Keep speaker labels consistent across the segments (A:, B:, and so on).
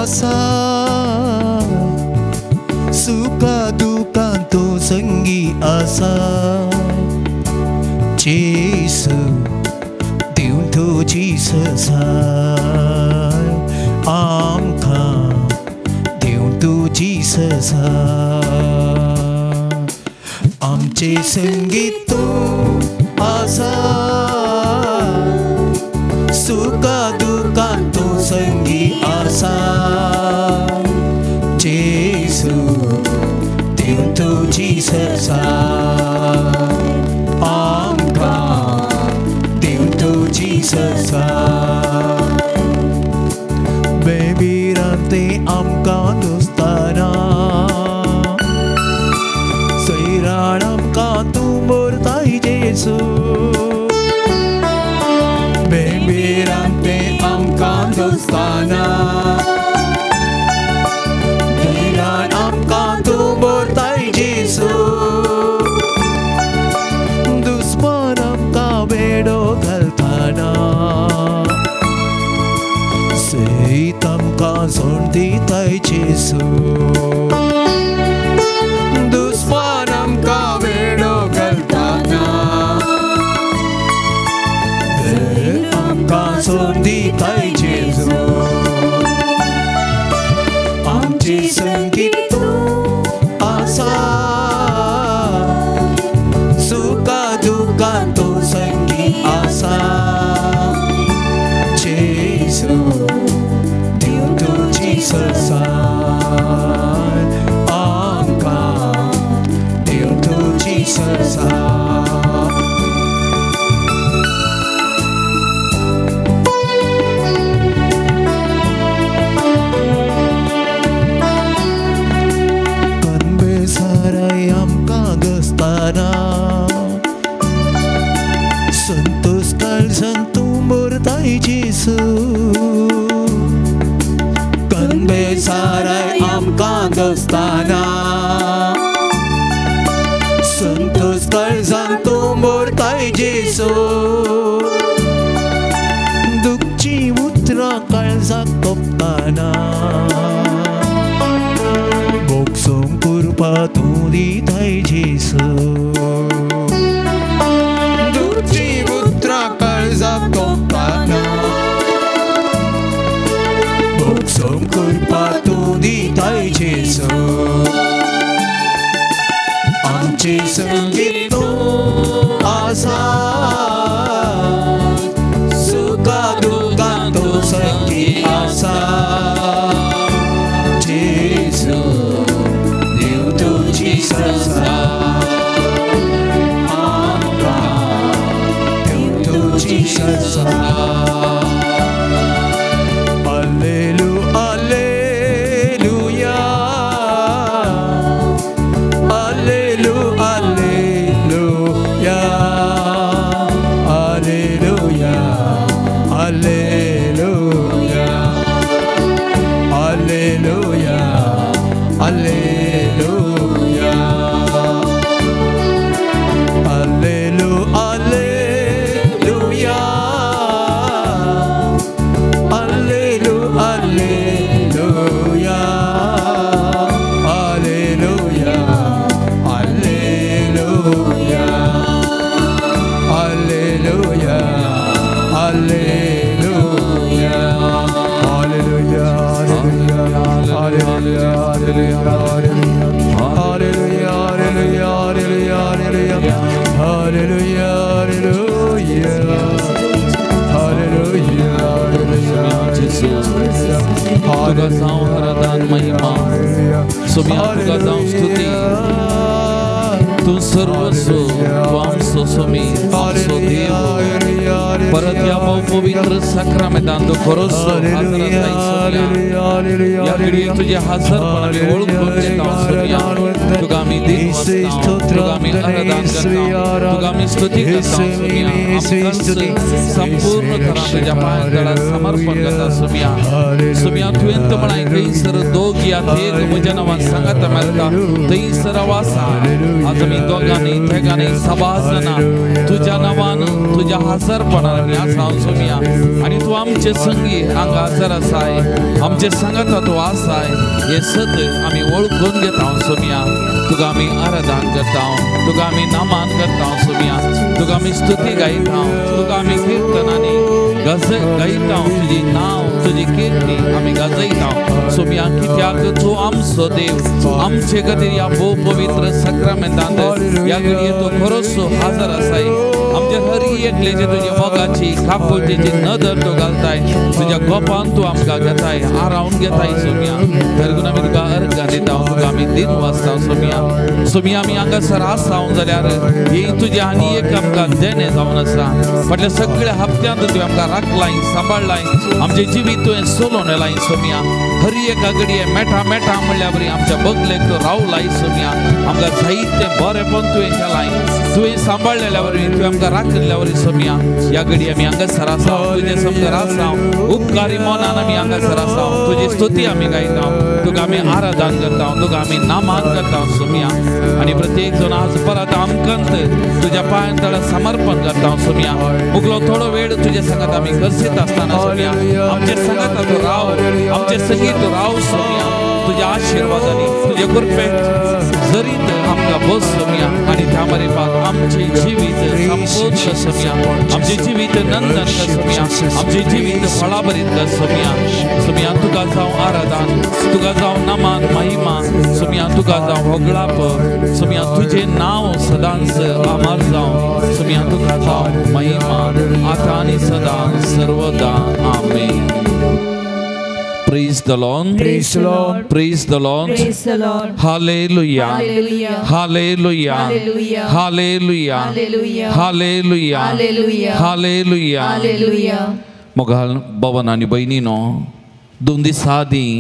A: आसा सुखा दुखान तूं संगी आसा जेसू दिवन तुजी ससाय आमकां दिवन तुजी ससाय आमचे संगीत तूं आसा सुखा दुखान तूं संगी आसा जेसू दिवन तुजी ससाय आमकां दिवन तुजी ससाय बेबिरांते आमकां दोस्ताना सैराण आमकां तूं मोरताय जेसू बेबिरांते आमकां दोस्ताना सैराण आमकां तूं मोरताय जेसू दुस्मान आमकां वेडो घालताना सैत आमकां सोड दिताय जेसू दुस्मान आमकां वेडो घालताना सैत आमकां सोड दिताय जेसू आमचे संगीत तूं आसा सुखा दुखान तूं संगी आसा जेसू दिवन तुजी ससाय आमकां दिवन तुजी ससाय कनबेसाराय आमकां दसताना संतोष काळजान तूं मोरताय जेसू कनबेसाराय आमकां दसताना संतोष काळजान तूं मोरताय जेसू दुखची उतरां काळजाक तोपताना बोगसूंक कुरपा तूं दिताय जेसू दुखची उतरां काळजाक तोपताना बोगसूंक कुरपा तूं दिताय जेसू आमचे संगीत तूं आसा सुखा दुखान तूं संगी आसा जेसू दिवन तुजी ससाय आमकां दिवन तुजी ससाय Allelu, Alleluia, Allelu, Alleluia, Alleluia, Alleluia, Alleluia, Alleluia, Allelu, Alleluia, Allelu, Alleluia, Alleluia, Alleluia, Alleluia, Alleluia, Alleluia, Alleluia, Alleluia, Alleluia, Alleluia, Alleluia, Alleluia, Alleluia, Alleluia, Alleluia,
B: तुका जावं आराधन महिमा सोम्या तुका जावं स्तुती तूं सर्वस्व तूं आमचो सोमी आमचो देव परत ह्या पवित्र साक्रामेंतान तूं खरोचो हाजर आसाय सोम्या ह्या घडयेक तुजें हाजरपण आमी वळखून घेता सोम्या तुका आमी देव आसता तुका आमी आराधन करता तुका आमी स्तुती करता सोम्या आमकांच संपूर्ण तरान तुज्या पांयां तळा समर्पण करता सोम्या सोम्या तुवें तर म्हळां थंयसर दोग या तेग म्हज्या नांवान सांगात मेळटा थंयसर हांव आसा आज आमी आमी दोगांनी तेगांनी सभाजना तुज्या नांवान तुज्या हजरपणान आमी आसा सोमिया आनी तूं आमचे संगी हांगा हजर आसाय आमचे सांगाता तूं आसाय हें सत आमी वळखून घेता सोमिया. तुका आमी आराधन करता तुका आमी नामान करता सोमिया तुका आमी स्तुती गायता तुका आमी किर्तनांनी गायता तुजी नांव तुजी कीर्ती आमी गाजयता सोमिया. कित्याक तूं आमचो देव आमचे खातीर ह्या भोव पवित्र साक्रामेंतांत ह्या घडये तूं खरोच हजर आसाय. आमच्या हर एकल्याचे तुज्या मोगाची काकुळटेची नदर तूं घालताय तुज्या गोपान तूं आमकां घेताय आरावन घेताय सोमिया. तरी आमी तुका अर्घां दिता तुका आमी दिन वाचता सोमिया. सोमिया आमी हांगासर आसा जाल्यार ही तुजें आनी एक आमकां देणें जावन आसा. फाटल्या सगळ्या हप्त्यांत तुवें आमकां राखलाय सांबाळलाय आमचें जिवीत तुवें सोलोवन येलाय सोमिया. हर एका घडये मेठा मेठा म्हणल्या बरी आमच्या बगलेक तूं रावलाय सोमिया. आमकां जायतें बरेंपण तुवें केलाय तुवें सांबाळलेल्या वरवीं तुवें आमकां राखिल्ल्या वरवीं सोमिया. ह्या घडये आमी हांगासर आसा तुजें समजर आसा उपकारी मनान आमी हांगासर आसा तुजी स्तुती आमी गायता तुका आमी आराधन करता तुका आमी नामान करता सोमिया. आनी प्रत्येक जण आज परत आमकां तुज्या पांयां तळा समर्पण करता सोमिया. मुगलो थोडो वेळ तुज्या सांगात आमी गरजेत आसतना सोमिया आमचे सांगात तूं राव आमचे संगीत तूं राव सोमिया. तुज्या आशिर्वादांनी तुजे कृपेन जरीत आमकां बस सोमिया आनी त्या मारिफात आमचें जिवीत संपूर्ण सोमिया आमचें जिवीत नंदन सोमिया आमचें जिवीत फळाभरीत सोमिया. सोमिया तुका जावं आराधन तुका जावं नमान महिमा सोमिया तुका जावं होगळाप सोमिया तुजें नांव सदांच अमर जावं सोमिया तुका जावं महिमा आतां आनी सदां सर्वदा. आमेन. Praise the Lord.
C: Praise the Lord.
B: Praise the Lord.
C: Praise the Lord.
B: Hallelujah.
C: Hallelujah.
B: Hallelujah.
C: Hallelujah.
B: Hallelujah.
C: Hallelujah.
B: Hallelujah.
C: Hallelujah.
B: Hallelujah.
C: Hallelujah.
B: मोगाल भवन आनी भयणीनो 2 दिसां आदीं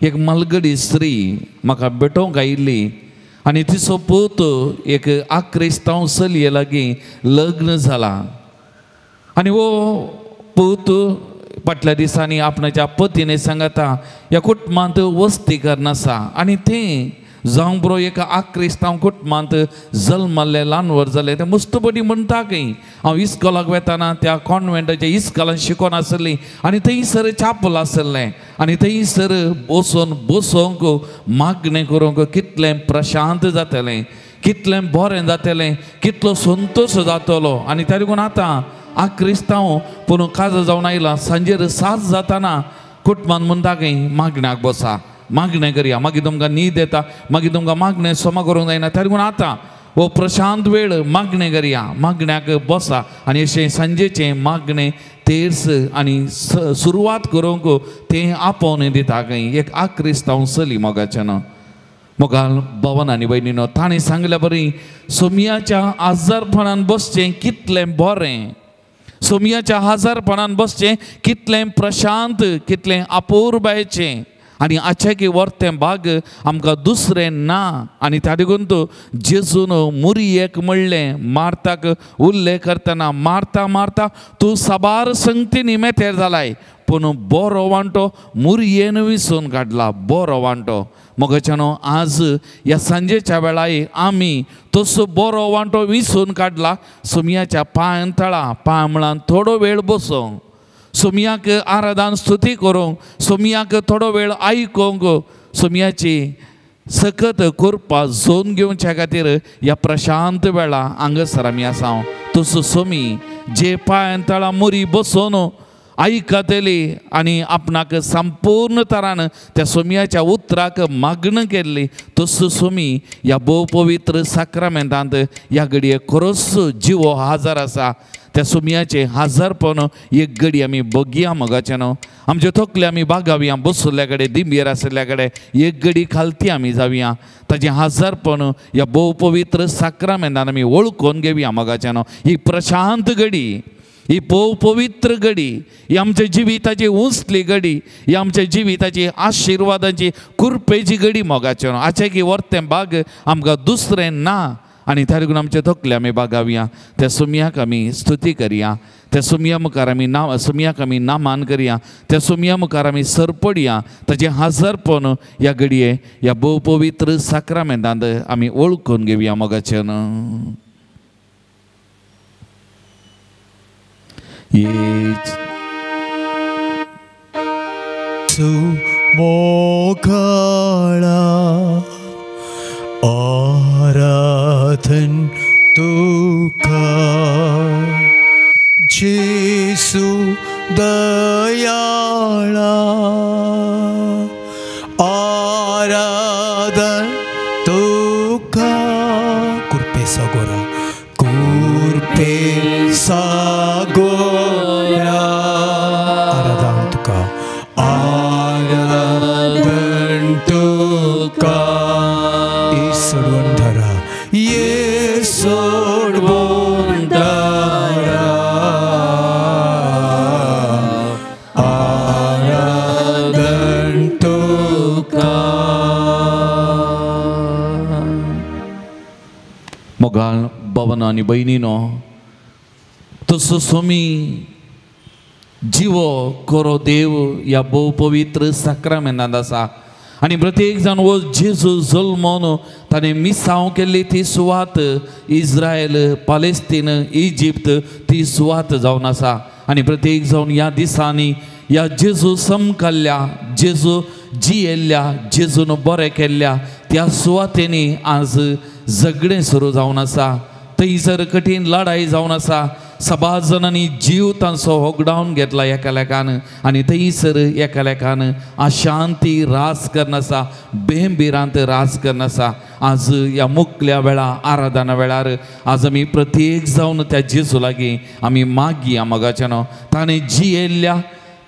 B: एक मालगडी स्त्री म्हाका भेटोवंक आयिल्ली आनी तिचो पूत एक आक्रिस्तांव चलये लागीं लग्न जाला आनी हो पूत फाटल्या दिसांनी आपणाच्या पतीने सांगता ह्या कुटुंबांत वस्ती करनासा आनी तें जावं बरो एका आक्रिस्तांव कुटुंबांत जल्मल्लें ल्हान जालें तें मुस्तपटी म्हणटा खंय हांव इस्कोलाक वेताना त्या कॉन्वेंटाच्या इस्कोलान शिकोन आसली आनी थंयसर चापल आसलें आनी थंयसर बसून बसोंक मागणें करूंक कितलें प्रशांत जातलें कितलें बरें जातलें कितलो संतोश जातलो. आनी त्या देखून आतां आक्रिस्तांव पूण काजार जावन आयला सांजेर 7 जाताना कुटुंबान म्हणटा खंय मागण्याक बसा मागणें करया मागीर तुमकां न्हीद येता मागीर तुमकां मागणें सोमा करूंक जायना. त्या देखून आतां हो प्रशांत वेळ मागणें करया मागण्याक बसा आनी अशें सांजेचें मागणें तेर्स आनी सुरवात करूंक तें आपोवन दिता खंय एक आक्रिस्तांव चली मोगाच्यान. मोगाल भवन आनी भयणीनो ताणें सांगल्या बरी सोमियाच्या आजारपणान बसचें कितलें बरें सोमियाच्या हजारपणान बसचें कितलें प्रशांत कितलें अपुरबायेचें आनी आचेकी वर्तें भाग आमकां दुसरें ना. आनी त्या देखून तो जेजून मुरयेक म्हणलें मार्ताक उल्लेख करतना मारता मारता तूं साबार संगतीनी मेतेर जालाय पूण बरो वांटो मुरयेन विसून काडला बरो वांटो. मोगाच्यानो आज ह्या सांजेच्या वेळार आमी तसो बरो वांटो विसून काडला सोमियाच्या पांयां तळा पांय म्हळान थोडो वेळ बसोंक सोमियाक आराधन स्तुती करूंक सोमियाक थोडो वेळ आयकोंक सोमियाची सकत कृपा झोन घेवच्या खातीर ह्या प्रशांत वेळा हांगासर आमी आसा. तसो सोमी जे पांयां तळा मुरी बसोवन आयकतली आनी आपणाक संपूर्ण तरान त्या सोमियाच्या उतराक मागणं केल्ली तसो सोमी ह्या भोव पवित्र साक्रामेंतांत ह्या घडये खरोच जिवो हजर आसा. त्या सोमियाचें हजरपण एक घडी आमी बगया मोगाच्यान आमचे थकले आमी बागावया बसुल्ल्या कडेन दिंबेर आशिल्ल्या कडेन एक घडी खालती आमी जावया ताचें हजरपण ह्या भोव पवित्र साक्रामेंतान आमी वळखून घेवया मोगाच्यान. ही प्रशांत घडी ही भोव पवित्र घडी ही आमच्या जिविताची उंचली घडी ही आमच्या जिविताची आशिर्वादाची कृपेची घडी मोगाच्यान. आचे की वर्तें भाग आमकां दुसरें ना. आनी त्या लागून आमचे तकले आमी बागावया, त्या सुमयाक आमी स्तुती करया, त्या सुमया मुखार आमी नांव सुमयाक आमी नामान करया, त्या सुमया मुखार आमी सरपडया. ताचें हाजरपण ह्या घडये ह्या भोव पवित्र साक्रामेंतांत आमी वळखून घेवया मोगाच्यान.
A: मोगाळा आराधन तुका जेसू दयाळा आराधन तुका कुर्पे सागोरा कुर्पे सागोरा आराधन तुका आराधन तुका सोडवून धरा ये सोडवून धरा आराधन तुका.
B: मोगाळ भवन आनी भयणीनो, तसो स्वामी जिवो कोरो देव ह्या भोव पवित्र साक्रामेंतांत आसा आनी प्रत्येक जाण वो जेजू जल्मोन ताणें मिसांव केल्ली ती सुवात इस्रायल, पालेस्तीन, इजिप्त ती सुवात जावन आसा. आनी प्रत्येक जावन ह्या दिसांनी ह्या जेजू समकाल्ल्या, जेजू जियेल्ल्या, जेजून बरें केल्ल्या त्या सुवातेनी आज झगडें सुरू जावन आसा. थंयसर कठीण लढाई जावन आसा. सबार जाणांनी जीव तांचो होगडावन घेतला एकालेकान आनी थंयसर एकालेकान अशांती रास करून आसा, बेंबिरांत रास करून आसा. आज ह्या मुकल्या वेळा आराधना वेळार आज आमी प्रत्येक जावन त्या जेजू लागीं आमी मागया मोगाच्यानो. ताणें जियेल्ल्या,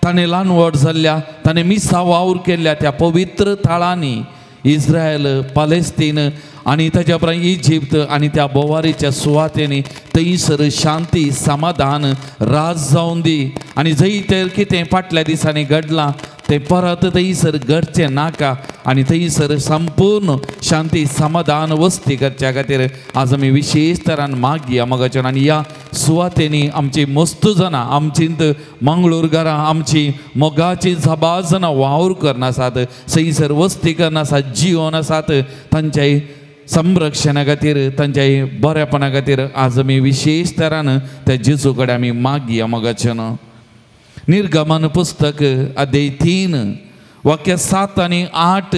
B: ताणें ल्हान व्हड जाल्ल्या, ताणें मिसा वावर केल्ल्या त्या पवित्र थळांनी इस्रायल, पालेस्तीन आनी ताच्या उपरांत इजिप्त आनी त्या बोवारीच्या सुवातेनी थंयसर शांती समाधान राज जावन दी. आनी जंय तर कितें फाटल्या दिसांनी घडलां तें परत थंयसर घडचें नाका आनी थंयसर संपूर्ण शांती समाधान वस्ती करच्या खातीर आज आमी विशेश तरान मागया मोगाच्यान. आनी ह्या सुवातेनी आमची मस्त जाणां, आमचींत मंगळूरगारां, आमची मोगाची साबार जाणां वावर करनासात, थंयसर वस्ती करनासात, जिवन आसात, तांच्याय संरक्षणा खातीर, तांच्याय बरेपणा खातीर आज आमी विशेश तरान त्या जेजू कडेन आमी मागया मोगाच्यान. निर्गमन पुस्तक अध्याय 3 वाक्य 7 आनी 8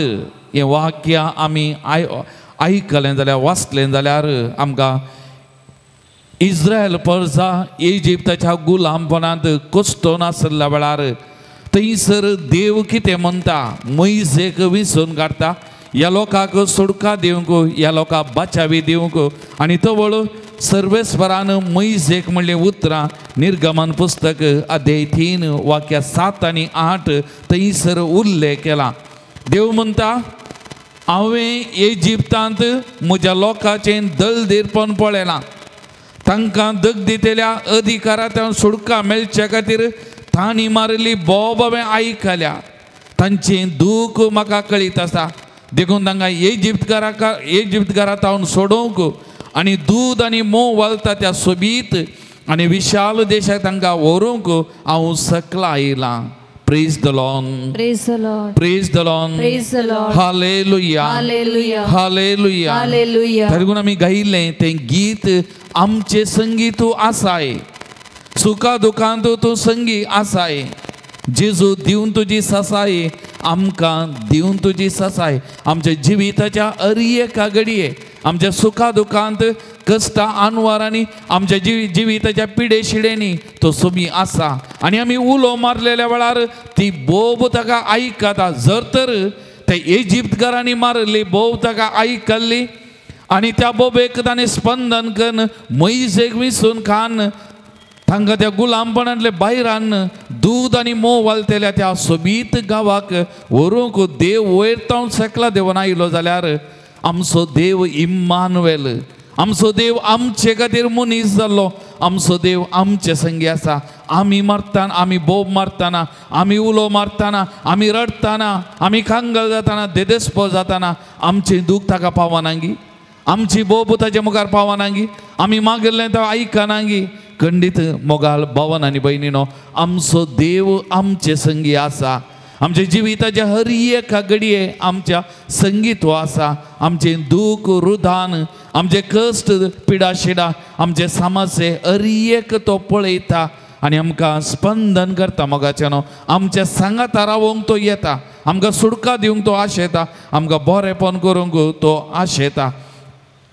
B: हें वाक्य आमी आयकलें जाल्यार, वाचलें जाल्यार आमकां इस्रायल परजा इजिप्ताच्या गुलामपणांत कोसतोन आशिल्ल्या वेळार थंयसर देव कितें म्हणटा, मोयजेक विसून काडटा, ह्या लोकांक सुटका दिवंक, ह्या लोकांक बचावी दिवंक. आनी तवळ सर्वेस्वरान मोयजेक म्हणलें उतरां निर्गमन पुस्तक अध्याय 3 वाक्य 7 आनी 8 थंयसर उल्लेख केला. देव म्हणटा, हांवें इजिप्तांत म्हज्या लोकांचें दलदीरपण पळयलां, तांकां दग दितल्या अधिकारांतल्यान सुटका मेळचे खातीर तांणी मारिल्ली बोब हांवें आयकल्या, तांचें दूख म्हाका कळीत आसा. देखून तांकां इजिप्तकाराक हांव सोडोवंक आनी दूद आनी म्होंव वालता त्या सोबीत आनी विशाल देशाक तांकां व्हरूंक हांव सकला आयलां. Praise the Lord.
C: Praise the Lord.
B: Praise the Lord.
C: Praise the Lord.
B: Hallelujah.
C: Hallelujah.
B: Hallelujah.
C: Hallelujah.
B: तरी आमी गायिल्लें तें गीत आमचें संगी तूं आसाय, सुखा दुखांत तूं संगी आसाय, जेजू दिवन तुजी ससाय, आमकां दिवन तुजी ससाय. आमच्या जिविताच्या अरयेका घडये आमच्या सुखा दुखांत कश्टा आनवारांनी आमच्या जिविताच्या पिडे शिडेंनी तो सुमी आसा. आनी आमी उलो मारलेल्या वेळार ती बोब ताका आयकता. जर तर त्या इजिप्तकारांनी मारली बोब ताका आयकल्ली आनी त्या बोबेक ताणें स्पंदन करून मोयजेक विसून खान तांकां त्या गुलामपणांतले भायर हाडून दूद आनी म्होंव वालतल्या त्या सोबीत गांवाक व्हरूंक देव वयर तावन सकला देवन आयलो जाल्यार आमचो देव इम्मानुएल, आमचो देव आमचे खातीर मनीस जाल्लो, आमचो देव आमचे संगी आसा. आमी मारतना, आमी बोब मारतना, आमी उलो मारतना, आमी रडटना, आमी कांगल जातना, देदेस्पो जातना आमचें दूख ताका पावनांगी, आमची बोब ताच्या मुखार पावनांगी, आमी मागिल्लें तो आयकनांगी. खंडीत मोगाल भवन आनी भयणीनो, आमचो देव आमचे संगी आसा. आमच्या जिविताच्या हर एका घडये आमच्या संगी तो आसा. आमचें दूख रुदान, आमचे कश्ट पिडा शिडा, आमचे समस्ये हर एक तो पळयता आनी आमकां स्पंदन करता. मोगाच्यानो आमच्या सांगाता रावोंक तो येता, आमकां सुटका दिवंक तो आशेता, आमकां बरेपण करूंक तो आशेता.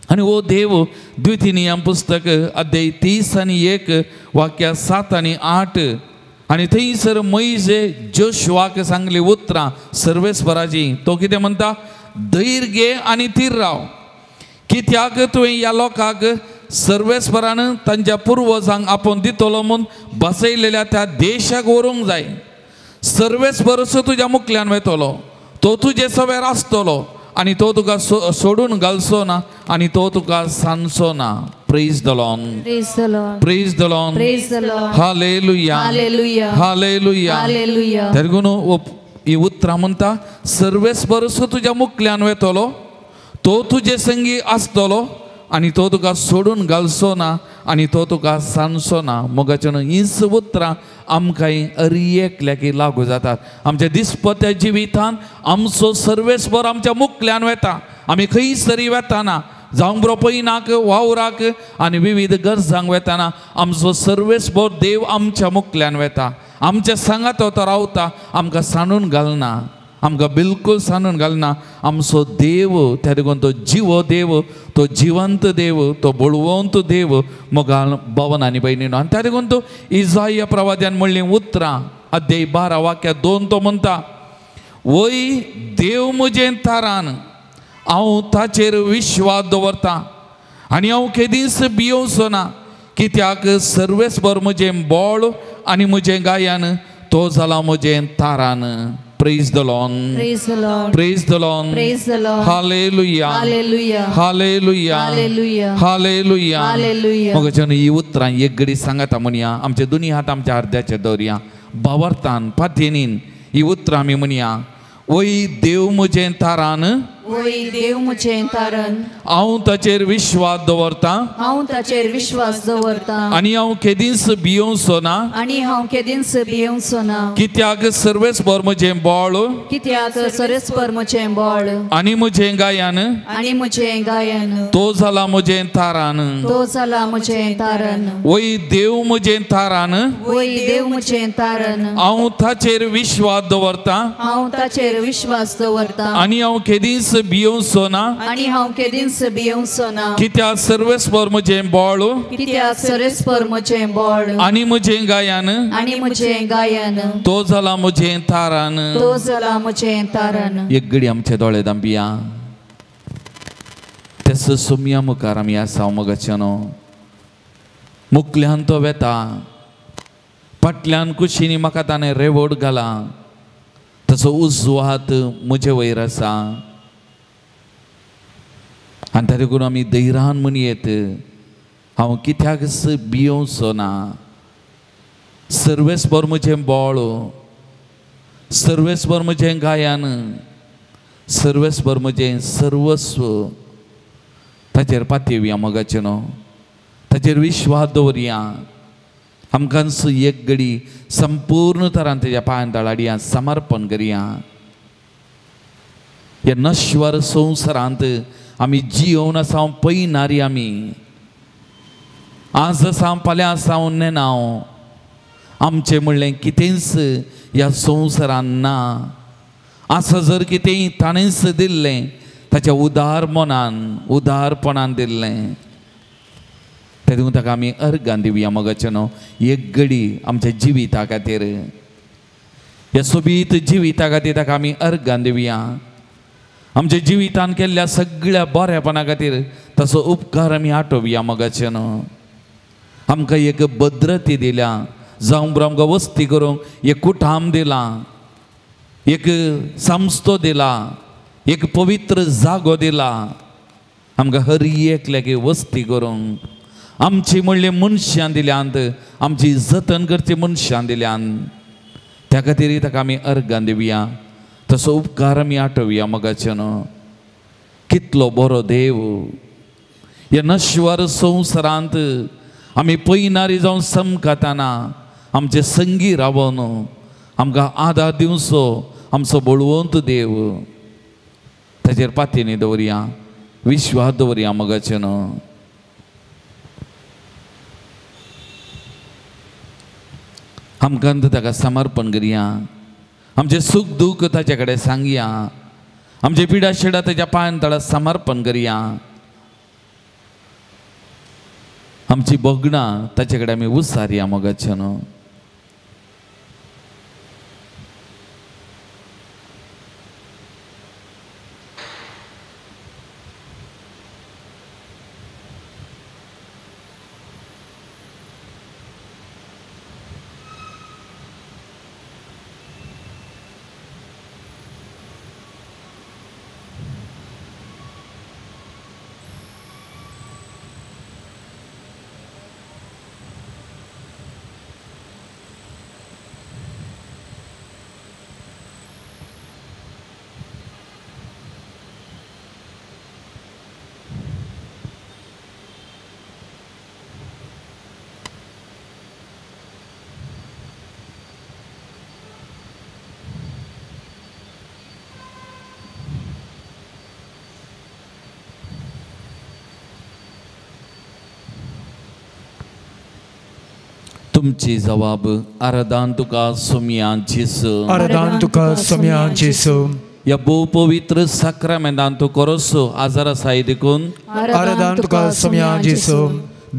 B: आनी हो देव द्वितीय नियम पुस्तक अध्याय 30 आनी 1 वाक्या 7 आनी 8 आनी थंयसर मोयजे जोशुआक सांगली उतरां सर्वेस्पराची. तो कितें म्हणटा, धैर्य घे आनी थीर राव, कित्याक तुवें ह्या लोकांक सर्वेस्परान तांच्या पुर्वजांक आपोवन दितलो म्हूण बसयलेल्या त्या देशाक व्हरूंक जाय. सर्वेस्पर तुज्या मुखल्यान वेतलो, तो तुजे सवेर आसतलो आनी तो तुका सोडून घालचो ना आनी तो तुका सांजचो ना. Praise the Lord,
C: praise the Lord,
B: praise the Lord,
C: praise the Lord.
B: Hallelujah,
C: hallelujah,
B: hallelujah,
C: hallelujah.
B: देखून ही उतरां म्हणटा, सर्वेस्पर तुज्या मुखल्यान वेतलो, तो तुजे संगी आसतलो आनी तो तुका सोडून घालचो ना आनी तो तुका सांजचो ना. मोगाच्यान हीच उतरां आमकां हर एकल्याक लागू जातात. आमच्या दिसपत्या जिवितान आमचो सर्वेस्पर आमच्या मुखल्यान वेता. आमी खंयसरी वेताना, जावं बरो पयनाक वावराक आनी विविध गरजांक वेताना आमचो सर्वेस्पर देव आमच्या मुखल्यान वेता, आमच्या सांगात तो रावता, आमकां सांडून घालना, आमकां बिलकूल सांडून घालना. आमचो देव त्या देखून तो जिवो देव, तो जिवंत देव, तो बळवंत देव. मोगाल भवन आनी भयणीनो, आनी त्या देखून तो इजाया प्रवाद्यान म्हणलीं उतरां अध्याय 12 वाक्या 2 तो म्हणटा, वय देव म्हजें तारान, हांव ताचेर विश्वास दवरता आनी हांव केदींच भियोवचो ना, कित्याक सर्वेस्पर म्हजें बळ आनी म्हजें गायन, तो जाला म्हजें तारान. Praise the Lord.
C: Praise the Lord.
B: Praise the Lord.
C: Praise the Lord.
B: Hallelujah.
C: Hallelujah.
B: Hallelujah.
C: Hallelujah.
B: Hallelujah.
C: Hallelujah.
B: मोगाच्यान ही उतरां एक घडी सांगाता म्हणया, आमचे दोनी हात आमच्या अर्द्याचे दवरया, भावार्थान पातयेनीन ही उतरां आमी म्हणया. वय देव म्हजें तारान,
C: वय देव म्हजें तारण,
B: हांव ताचेर विश्वास दवरता,
C: हांव ताचेर विश्वास दवरता
B: आनी हांव केदींच भियोवचो ना,
C: आनी हांव केदींच भियोवचो ना,
B: कित्याक सर्वेस्पर म्हजें बळ,
C: कित्याक सर्वेस्पर म्हजें बळ
B: आनी म्हजें गायन,
C: आनी म्हजें गायन,
B: तो जाला म्हजें तारान,
C: तो जाला म्हजें तारण.
B: वय देव म्हजें तारान,
C: वय देव म्हजें तारण,
B: हांव ताचेर विश्वास दवरता,
C: हांव ताचेर विश्वास दवरता
B: आनी हांव केदींच भियोवचो ना,
C: आनी हांव केदींच भियोवचो ना,
B: कित्याक सर्वेस्पर म्हजें बळ,
C: कित्याक सर्वेस्पर म्हजें बळ
B: आनी म्हजें गायन,
C: आनी म्हजें गायन,
B: तो जाला म्हजें तारान,
C: तो जाला म्हजें तारण.
B: एक घडी आमचे दोळे दांपिया, तेस सोमया मुखार आमी आसा. मोगाच्यानो मुखल्यान तो वेता, फाटल्यान कुशींनी म्हाका ताणें रेवोड घाला, तसो उजवो हात म्हजे वयर आसा. आनी त्या देखून आमी धैर्यान म्हणयेत, हांव कित्याकच भियोवचो ना, सर्वेस्पर म्हजें बळ, सर्वेस्पर म्हजें गायन, सर्वेस्पर म्हजें सर्वस्व. ताचेर पातयेवया मोगाचेनो, ताचेर विश्वास दवरया. आमकां एक घडी संपूर्ण तरान तेज्या पांयां तळाडया समर्पण करया. ह्या नश्वर संवसारांत आमी जियोवन आसा पयनारी, आमी आज आसा फाल्यां आसा नेना, आमचें म्हणलें कितेंच ह्या संवसारान ना. आसा जर कितेंय ताणेंच दिल्लें, ताच्या उदार मनान उदारपणान दिल्लें. तेदून ताका आमी अर्गान दिवया मोगाच्यानो एक घडी आमच्या जिविता खातीर, ह्या सोबीत जिविता खातीर ताका आमी अर्गान दिवया. आमच्या जिवितान केल्ल्या सगळ्या बऱ्यापणा खातीर ताचो उपकार आमी आठोवया मोगाच्यानो. आमकां एक भद्रती दिल्या, जावं बरो आमकां वस्ती करूंक एक कुठाम दिला, एक संस्थो दिला, एक पवित्र जागो दिला आमकां हर एकल्याक वस्ती करूंक. आमची म्हणली मनशां दिल्यांत, आमची जतन करची मनशां दिल्यांत, त्या खातीर ताका आमी अर्गान दिवया, तसो उपकार आमी आठोवया मोगाच्यानो. कितलो बरो देव, ह्या नश्वर संवसारांत आमी पयनारी जावन समकाताना आमचे संगी रावन आमकां आदार दिवचो आमचो बळवंत देव ताचेर पातयेनी दवरया विश्वास दवरया मोगाचें न्हू. आमकां ताका समर्पण करया आमचें सूख दूख ताचे कडेन सांगया आमचे पिडा शिडा ताच्या पांयां तळा समर्पण करया आमची भोगणां ताचे कडेन आमी उसारया मोगाचें न्हू. तुमची जवाब आराधन तुका सोम्या जेसू
A: आराधन तुका सोम्या जेसू.
B: ह्या भोव पवित्र साक्रामेंतान तूं करोसो आजार आसाय देखून
A: आराधन तुका सोम्या जेसू.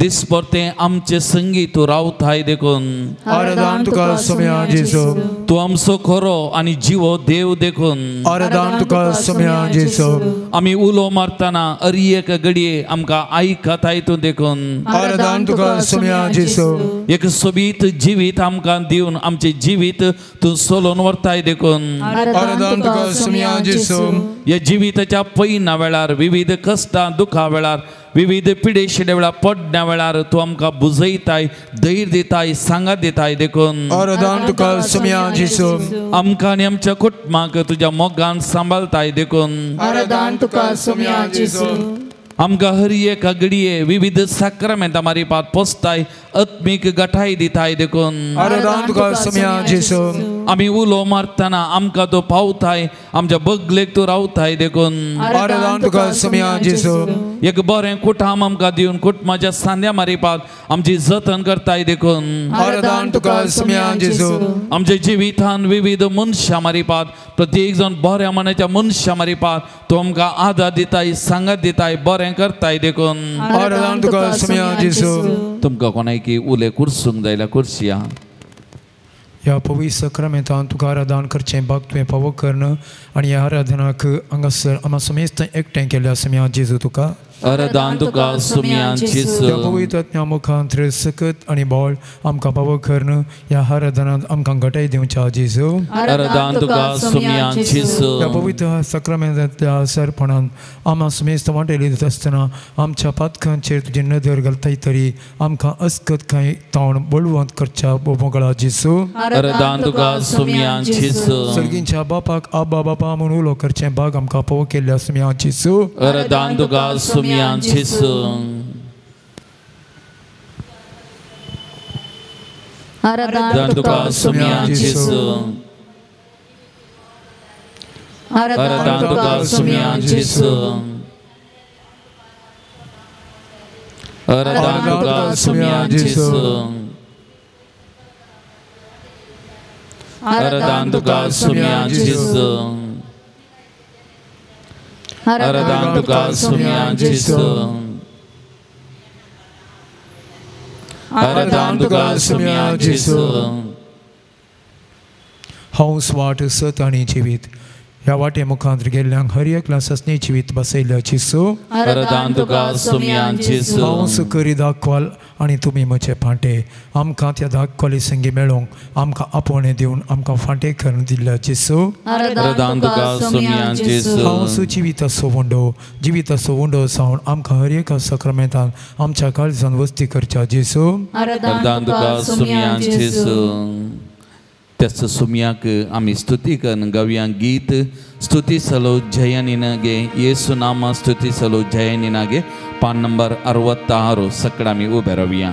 B: दिसपरतें आमचे संगी तूं रावताय देखून
A: आराधन तुका सोम्या जेसू.
B: तूं आमचो खरो आनी जिवो देव देखून
A: आराधन तुका सोम्या जेसू.
B: आमी उलो मारतना अरी एक घडये आमकां आयकताय तूं देखून
A: आराधन तुका सोम्या जेसू.
B: एक सोबीत जिवीत आमकां दिवन आमचें जिवीत तूं सोलोवन व्हरताय देखून
A: आराधन तुका सोम्या जेसू.
B: ह्या जिविताच्या पयना वेळार विविध कश्टां दुखा वेळार विविध पिडेशिडे वेळार पडण्या वेळार तूं आमकां बुजयताय धैर्य दिताय सांगात दिताय देखून
A: आराधन तुका सोम्या जेसू.
B: आमकां आनी आमच्या कुटुंबाक तुज्या मोगान सांबाळताय देखून
C: आराधन तुका सोम्या जेसू.
B: आमकां हर एक घडये विविध साक्रामेंतां मारिपात पोसताय आत्मीक गठाय दिताय देखून
A: आराधन तुका सोम्या जेसू.
B: आमी उलो मारतना आमकां तूं पावताय आमच्या बगलेक तूं रावताय देखून
A: आराधन तुका सोम्या जेसू.
B: एक बरें कुटाम आमकां दिवन कुटुंबाच्या सांद्या मारिपात आमची जतन करताय देखून
A: आराधन तुका सोम्या जेसू.
B: आमच्या जिवितान विविध मनशां मारिपात प्रत्येक जाण बऱ्या मनाच्या मनशां मारिपात तूं आमकां आदार दिताय सांगात दिताय बरें करताय देखून
A: आराधन तुका सोम्या जेसू.
B: तुमकां कोणायकी उले कुर्सूंक जायल्यार कुर्सिया.
A: ह्या पवित्र साक्रामेंतान तुका आराधन करचें भाग तुवें पावो कर्ण आनी ह्या आराधनाक हांगासर आमा समेस्त एकठांय केल्ल्या सोम्या जेजू तुका
B: आराधन तुका सोम्या जेसू.
A: ह्या पवित्र आत्म्या मुखांत सकत आनी बळ आमकां पावो कर्ण ह्या आराधनांत आमकां घटाय दिवच्या जेजू.
B: आराधन तुका सोम्या जेसू.
A: ह्या पवित्र साक्रामेंतांतल्या सरपणान आमा समेस्त वांटेली दिता आसतना आमच्या पातकांचेर तुजी नदर घालताय तरी आमकां अस्कत कांय ताण बळवंत करच्या बोगळा जेसू.
B: आराधन तुका सोम्या जेसू.
A: सर्गींच्या बापाक आबा बापा म्हूण उलो करचें भाग आमकां पावो केल्ल्या सोम्या जेसू.
B: आराधन तुका सोम्या जेसू.
C: आराधन
B: तुका सोम्या जेसू. आराधन तुका सोम्या जेसू. आराधन तुका सोम्या जेसू. आराधन तुका सोम्या जेसू. आराधन तुका सोम्या जेसू. आराधन तुका सोम्या जेसू.
A: हांव वाट सत आनी जिवीत ह्या वाटे मुखांत गेल्ल्यांक हर एकल्या ससनी जिवीत बसयल्ल्या जेसू.
B: आराधन तुका सोम्या जेसू.
A: हांव सुकरी दाखवाल आनी तुमी म्हजे फांटे आमकां त्या दाखवाली संगी मेळोवंक आमकां आपोवणें दिवन आमकां फांटे करून दिल्ल्या जेसू.
B: आराधन तुका सोम्या जेसू.
A: हांव जिविताचो उंडो जिविताचो उंडो जावन आमकां हर एका साक्रामेंतान आमच्या काळजान वस्ती करच्या जेसू.
B: आराधन तुका सोम्या जेसू. त्याच सुमयाक आमी स्तुती करून गावया गीत स्तुती सलो जय निनागे येसु नामा स्तुती सलो जय निनागे पान नंबर 66 सगळं आमी उबे रावया.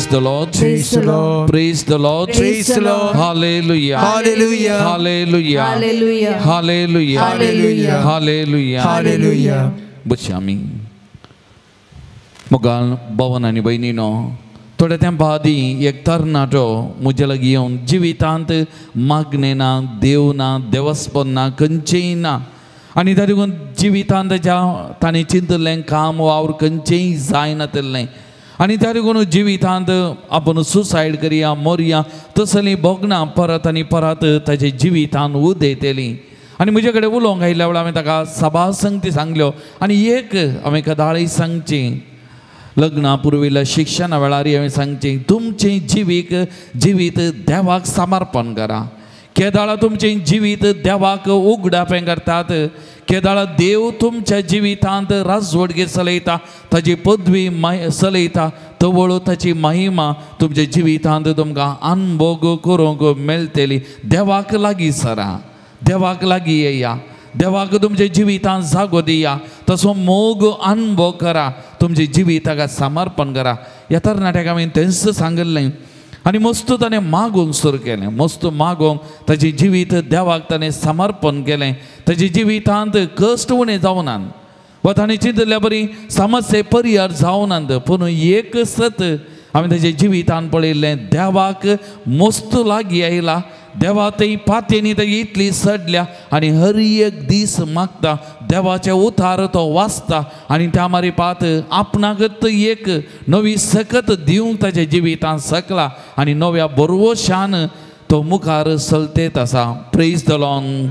B: Praise the Lord.
A: Praise the Lord.
B: Praise the Lord.
A: Praise the Lord.
B: Hallelujah.
A: Hallelujah.
B: Hallelujah.
C: Hallelujah.
B: Hallelujah.
A: Hallelujah.
B: Hallelujah.
A: Hallelujah.
B: बशी आमी मोगाल भवन आनी भयणीनो थोड्या तेंपा आदीं एक तरणाटो म्हज्या लागीं येवन जिवितांत मागणें ना, देव ना, देवस्पन ना, खंयचेंय ना आनी ताका लागून जिवितांत ताच्या ताणें चिंतलें काम वावर खंयचेंय जायनातलें आनी त्या लागून जिवितांत आपूण सुसायड करया मोरया तसलीं भोगणां परत आनी परत ताच्या जिवितांत उदयतलीं. आनी म्हजे कडेन उलोवंक आयिल्ल्या वेळार हांवें ताका सभा संगती सांगल्यो आनी एक हांवें कदाळी सांगची लग्ना पुर्विल्ल्या शिक्षणा वेळार हांवें सांगचें तुमचें जिवीत देवाक समर्पण करा. केदाळा तुमचें जिवीत देवाक उगडापें करतात, केदाळा देव तुमच्या जिवितांत राजवडगे चलयता, ताजी पदवी चलयता, तवळ ताची महिमा तुमच्या जिवितांत तुमकां अनभोग करूंक मेळटली. देवाक लागीं सरा, देवाक लागीं येया, देवाक तुमच्या जिवितांत जागो दिया, तसो मोग अनभोग करा, तुमच्या जिविताक समर्पण करा. ह्या तरणाट्याक हांवें तेंच सांगिल्लें आनी मस्त ताणें मागूंक सुरू केलें. मस्त मागूंक ताचें जिवीत देवाक ताणें समर्पण केलें. ताच्या जिवितांत कश्ट उणें जावनात वा ताणें चिंतल्या बरी समस्ये परिहार जावनात, पूण एक सत हांवें ताच्या जिवितांत पळयल्लें देवाक मस्त लागीं आयला, देवा थंय पातयेनी ताजी इतली सडल्या आनी हर एक दीस मागता, देवाचे उतार तो वाचता आनी त्या मारी पात आपणाकच एक नवी सकत दिवंक ताच्या जिवितांत सकला आनी नव्या बरवशान तो मुखार चलतेत आसा. Praise the Lord.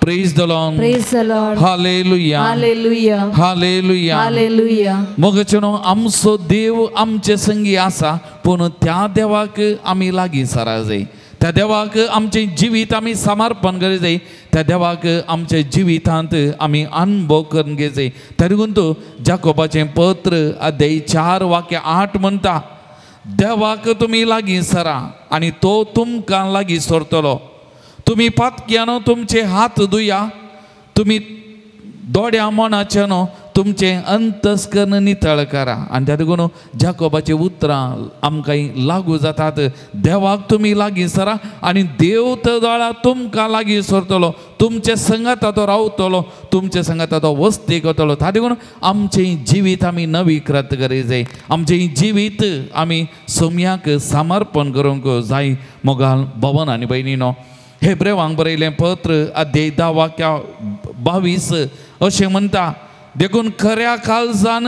B: Praise the Lord.
C: Praise the Lord.
B: Hallelujah.
C: Hallelujah.
B: Hallelujah.
C: Hallelujah.
B: मोगाचेनो आमचो देव आमचे संगी आसा, पूण त्या देवाक आमी लागीं सरा जाय, त्या देवाक आमचें जिवीत आमी समर्पण करी जाय, त्या देवाक आमच्या जिवितांत आमी अनुभव करून घेय जाय. तरी लागून तो जाकोबाचें पत्र अध्याय 4 वाक्य 8 म्हणटा, देवाक तुमी लागीं सरा आनी तो तुमकां लागीं सरतलो. तुमी पातक्यानो तुमचे हात धुया, तुमी दोड्या मनाच्यानो तुमचें अंतस्कर्ण नितळ करा. आनी त्या लागून जाकोबाची उतरां आमकां लागू जातात, देवाक तुमी लागीं सरा आनी देव तदाळा तुमकां लागीं सरतलो, तुमचे संगाता तो रावतलो, तुमचे संगाता तो वस्ती करतलो. त्या लागून आमचें जिवीत आमी नवीकृत करी जाय, आमचें जिवीत आमी सोम्याक समर्पण करूंक जाय. मोगाल भवन आनी भयणीनो हेब्रेवांक बरयलें पत्र अध्याय 10 वाक्य 22 अशें म्हणटा, देखून खऱ्या काळजान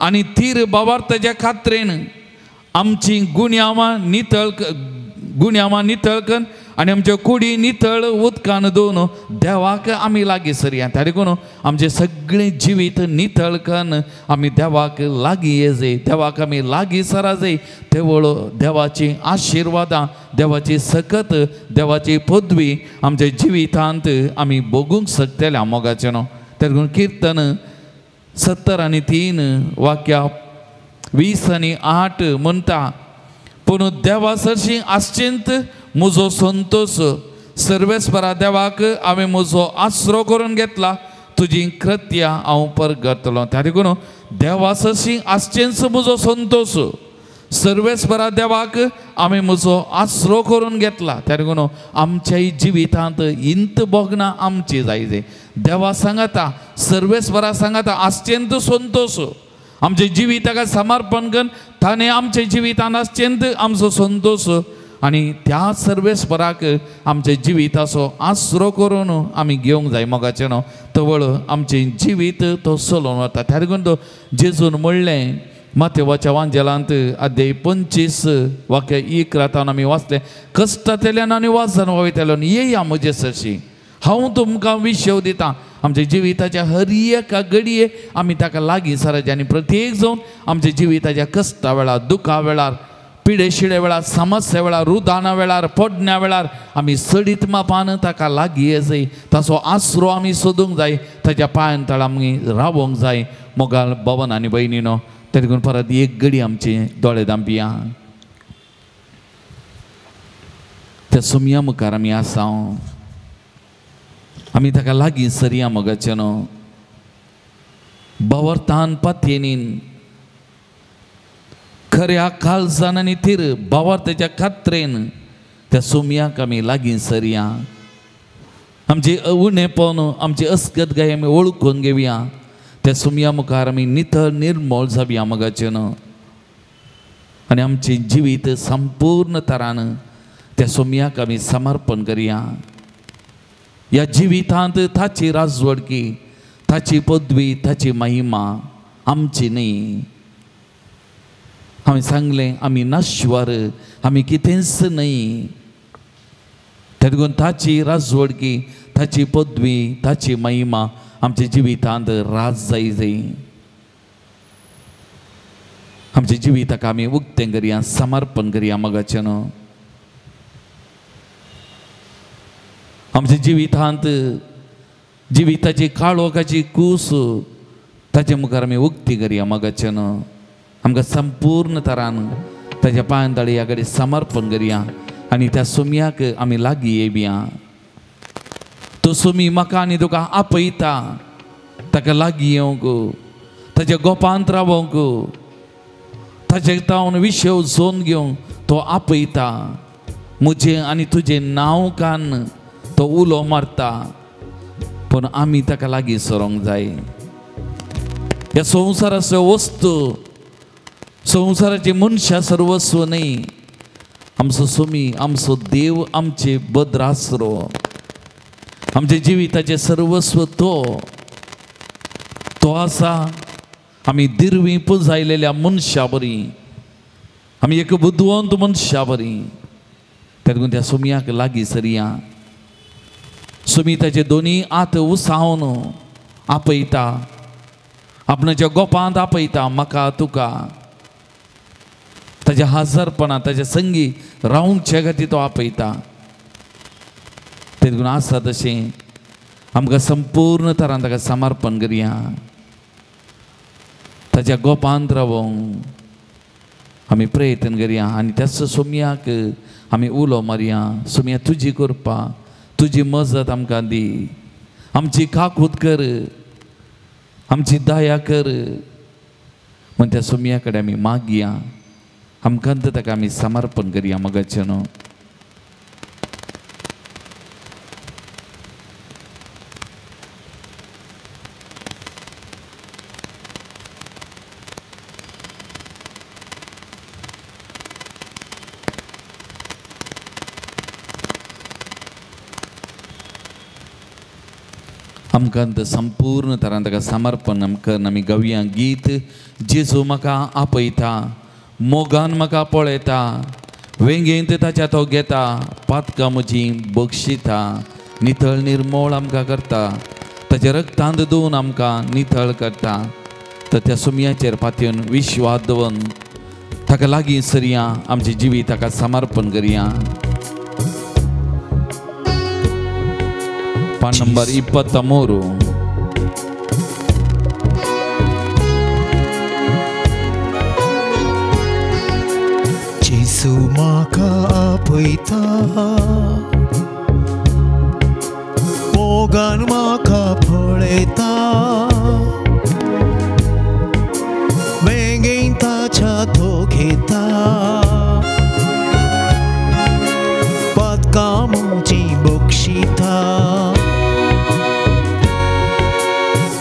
B: आनी थीर बावार्थाच्या खात्रेन आमची गुन्यांवां नितळ कर आनी आमच्यो कुडी नितळ उदकान धुवन देवाक आमी लागीं सरया. त्या देखून आमचें सगळें जिवीत नितळ करून आमी देवाक लागीं येजाय, देवाक आमी लागीं सरा जाय. तेवळ देवाची आशिर्वादां, देवाची सकत, देवाची पदवी आमच्या जिवितांत आमी भोगूंक शकतले मोगाचें न्हू. त्या देखून किर्तन 73 वाक्या 20 आनी 8 म्हणटा, पूण देवा सरशी आश्चिंत म्हजो संतोश, सर्वेस्परा देवाक हांवें म्हजो आसरो करून घेतला, तुजी कृत्या हांव परगटतलो. त्या देखून देवा सरशी आश्चिंत म्हजो संतोश, सर्वेस्परा देवाक हांवें म्हजो आसरो करून घेतला. त्या देखून आमच्याय जिवितांत इंत भोगणां आमची जाय जाय. देवा सांगाता, सर्वेस्परा सांगाता आश्चिंत संतोश, आमच्या जिविताक समर्पण करून ताणें आमच्या जिवितांत आश्चिंत आमचो संतोश आनी त्या सर्वेस्पराक आमच्या जिविताचो आसरो करून आमी घेवंक जाय. मोगाचें न्हू तवळ आमचें जिवीत तो चलोवन वता. त्या देखून तो जेजून म्हणलें मातेवाच्या वांजेलांत अध्याय 25 वाक्य 11 आमी वाचलें, कश्टांतल्यान आनी वाजन वयतल्यान येया म्हजे सरशी, हांव तुमकां विशेव दितां. आमच्या जिविताच्या हर एका घडये आमी ताका लागीं सराचें आनी प्रत्येक जावन आमच्या जिविताच्या कश्टा वेळार, दुखा वेळार, पिडे शिडे वेळार, समस्या वेळार, रुदाना वेळार, पडण्या वेळार आमी सडीत मापान ताका लागीं येजाय, ताचो आसरो आमी सोदूंक जाय, ताच्या पांयान तळा आमी रावोंक जाय. मोगाल भवन आनी भयणीनो त्या देखून परत एक घडी आमचे दोळे दांपया, त्या सोमया मुखार आमी आसा, आमी ताका लागीं सरया. मोगाचें न्हू बावरतान पातयेनीन खऱ्या काळजान आनी थीर भावार्थाच्या खात्रेन त्या सोमयाक आमी लागीं सरया. आमचे उणेपण आमची अस्कत गाय आमी वळखून घेवया. त्या सोमया मुखार आमी नितळ निर्मळ जावया मोगाचें न्हू आनी आमचें जिवीत संपूर्ण तरान त्या सोमयाक आमी समर्पण करया. ह्या जिवितांत ताची राजवडकी ताची पदवी ताची महिमा आमची न्ही. हांवें सांगलें आमी नाश्वर आमी कितेंच न्हय. तेदून ताची राजवडकी ताची पदवी ताची महिमा आमच्या जिवितांत राज जाय जाय. आमच्या जिविताक आमी उक्तें करया समर्पण करया मोगाचें न्हू. आमच्या जिवितांत जिविताची काळोखाची कूस ताचे मुखार आमी उक्ती करया मोगाचें न्हू. आमकां संपूर्ण तरान ताच्या पांयांतळया कडेन समर्पण करया आनी त्या सोमयाक आमी लागीं येवया. तो सोमी म्हाका आनी तुका आपयता ताका लागीं येवंक ताच्या गोपांत रावंक ताचे तावन विशय झोन घेवंक तो आपयता. म्हजें आनी तुजें नांव कान तो उलो मारता पूण आमी ताका लागीं सरोंक जाय. ह्या संवसाराचो वस्तू संवसाराची मनशां सर्वस्व न्हय. आमचो सोमी आमचो देव आमचे बद्रासरो आमच्या जिविताचें सर्वस्व तो तो आसा. आमी दिरवी पुंजायलेल्या मनशा बरी आमी एक बुदवंत मनशा बरी. तेदून त्या सोमयाक लागीं सरया. सोमी ताचे दोनी हात उसावन आपयता आपणाच्या गोपांत आपयता म्हाका तुका. ताच्या हाजरपणा ताच्या संगी रावंचे खातीर तो आपयता. तेदून आसा तशें आमकां संपूर्ण तरान ताका समर्पण करया. ताच्या गोपांत रावोंक आमी प्रयत्न करया आनी त्याच सोमयाक आमी उलो मारया. सोमया तुजी करपा तुजी मजत आमकां दी आमची काकूत कर आमची दया कर म्हण त्या सोमया कडेन आमी मागया. आमकां ताका आमी समर्पण करया मोगाचें न्हू. आमकां संपूर्ण तरान ताका समर्पण करून आमी गावया गीत. जेजू म्हाका आपयता मोगान म्हाका पळयता वेंगेंत ताच्या तो घेता पातकां म्हजी बक्षिता नितळ निर्मळ आमकां करता ताच्या रक्तांत धुवन आमकां नितळ करता. तर त्या सुमयाचेर पातयेवन विश्वास दवरून ताका लागीं सरया आमचें जिवीत ताका समर्पण करया. पान नंबर 23.
D: जेजू म्हाका आपयता मोगान म्हाका पळयता वेंगेन ताच्या तो घेता पातकां म्हजीं बक्षिता.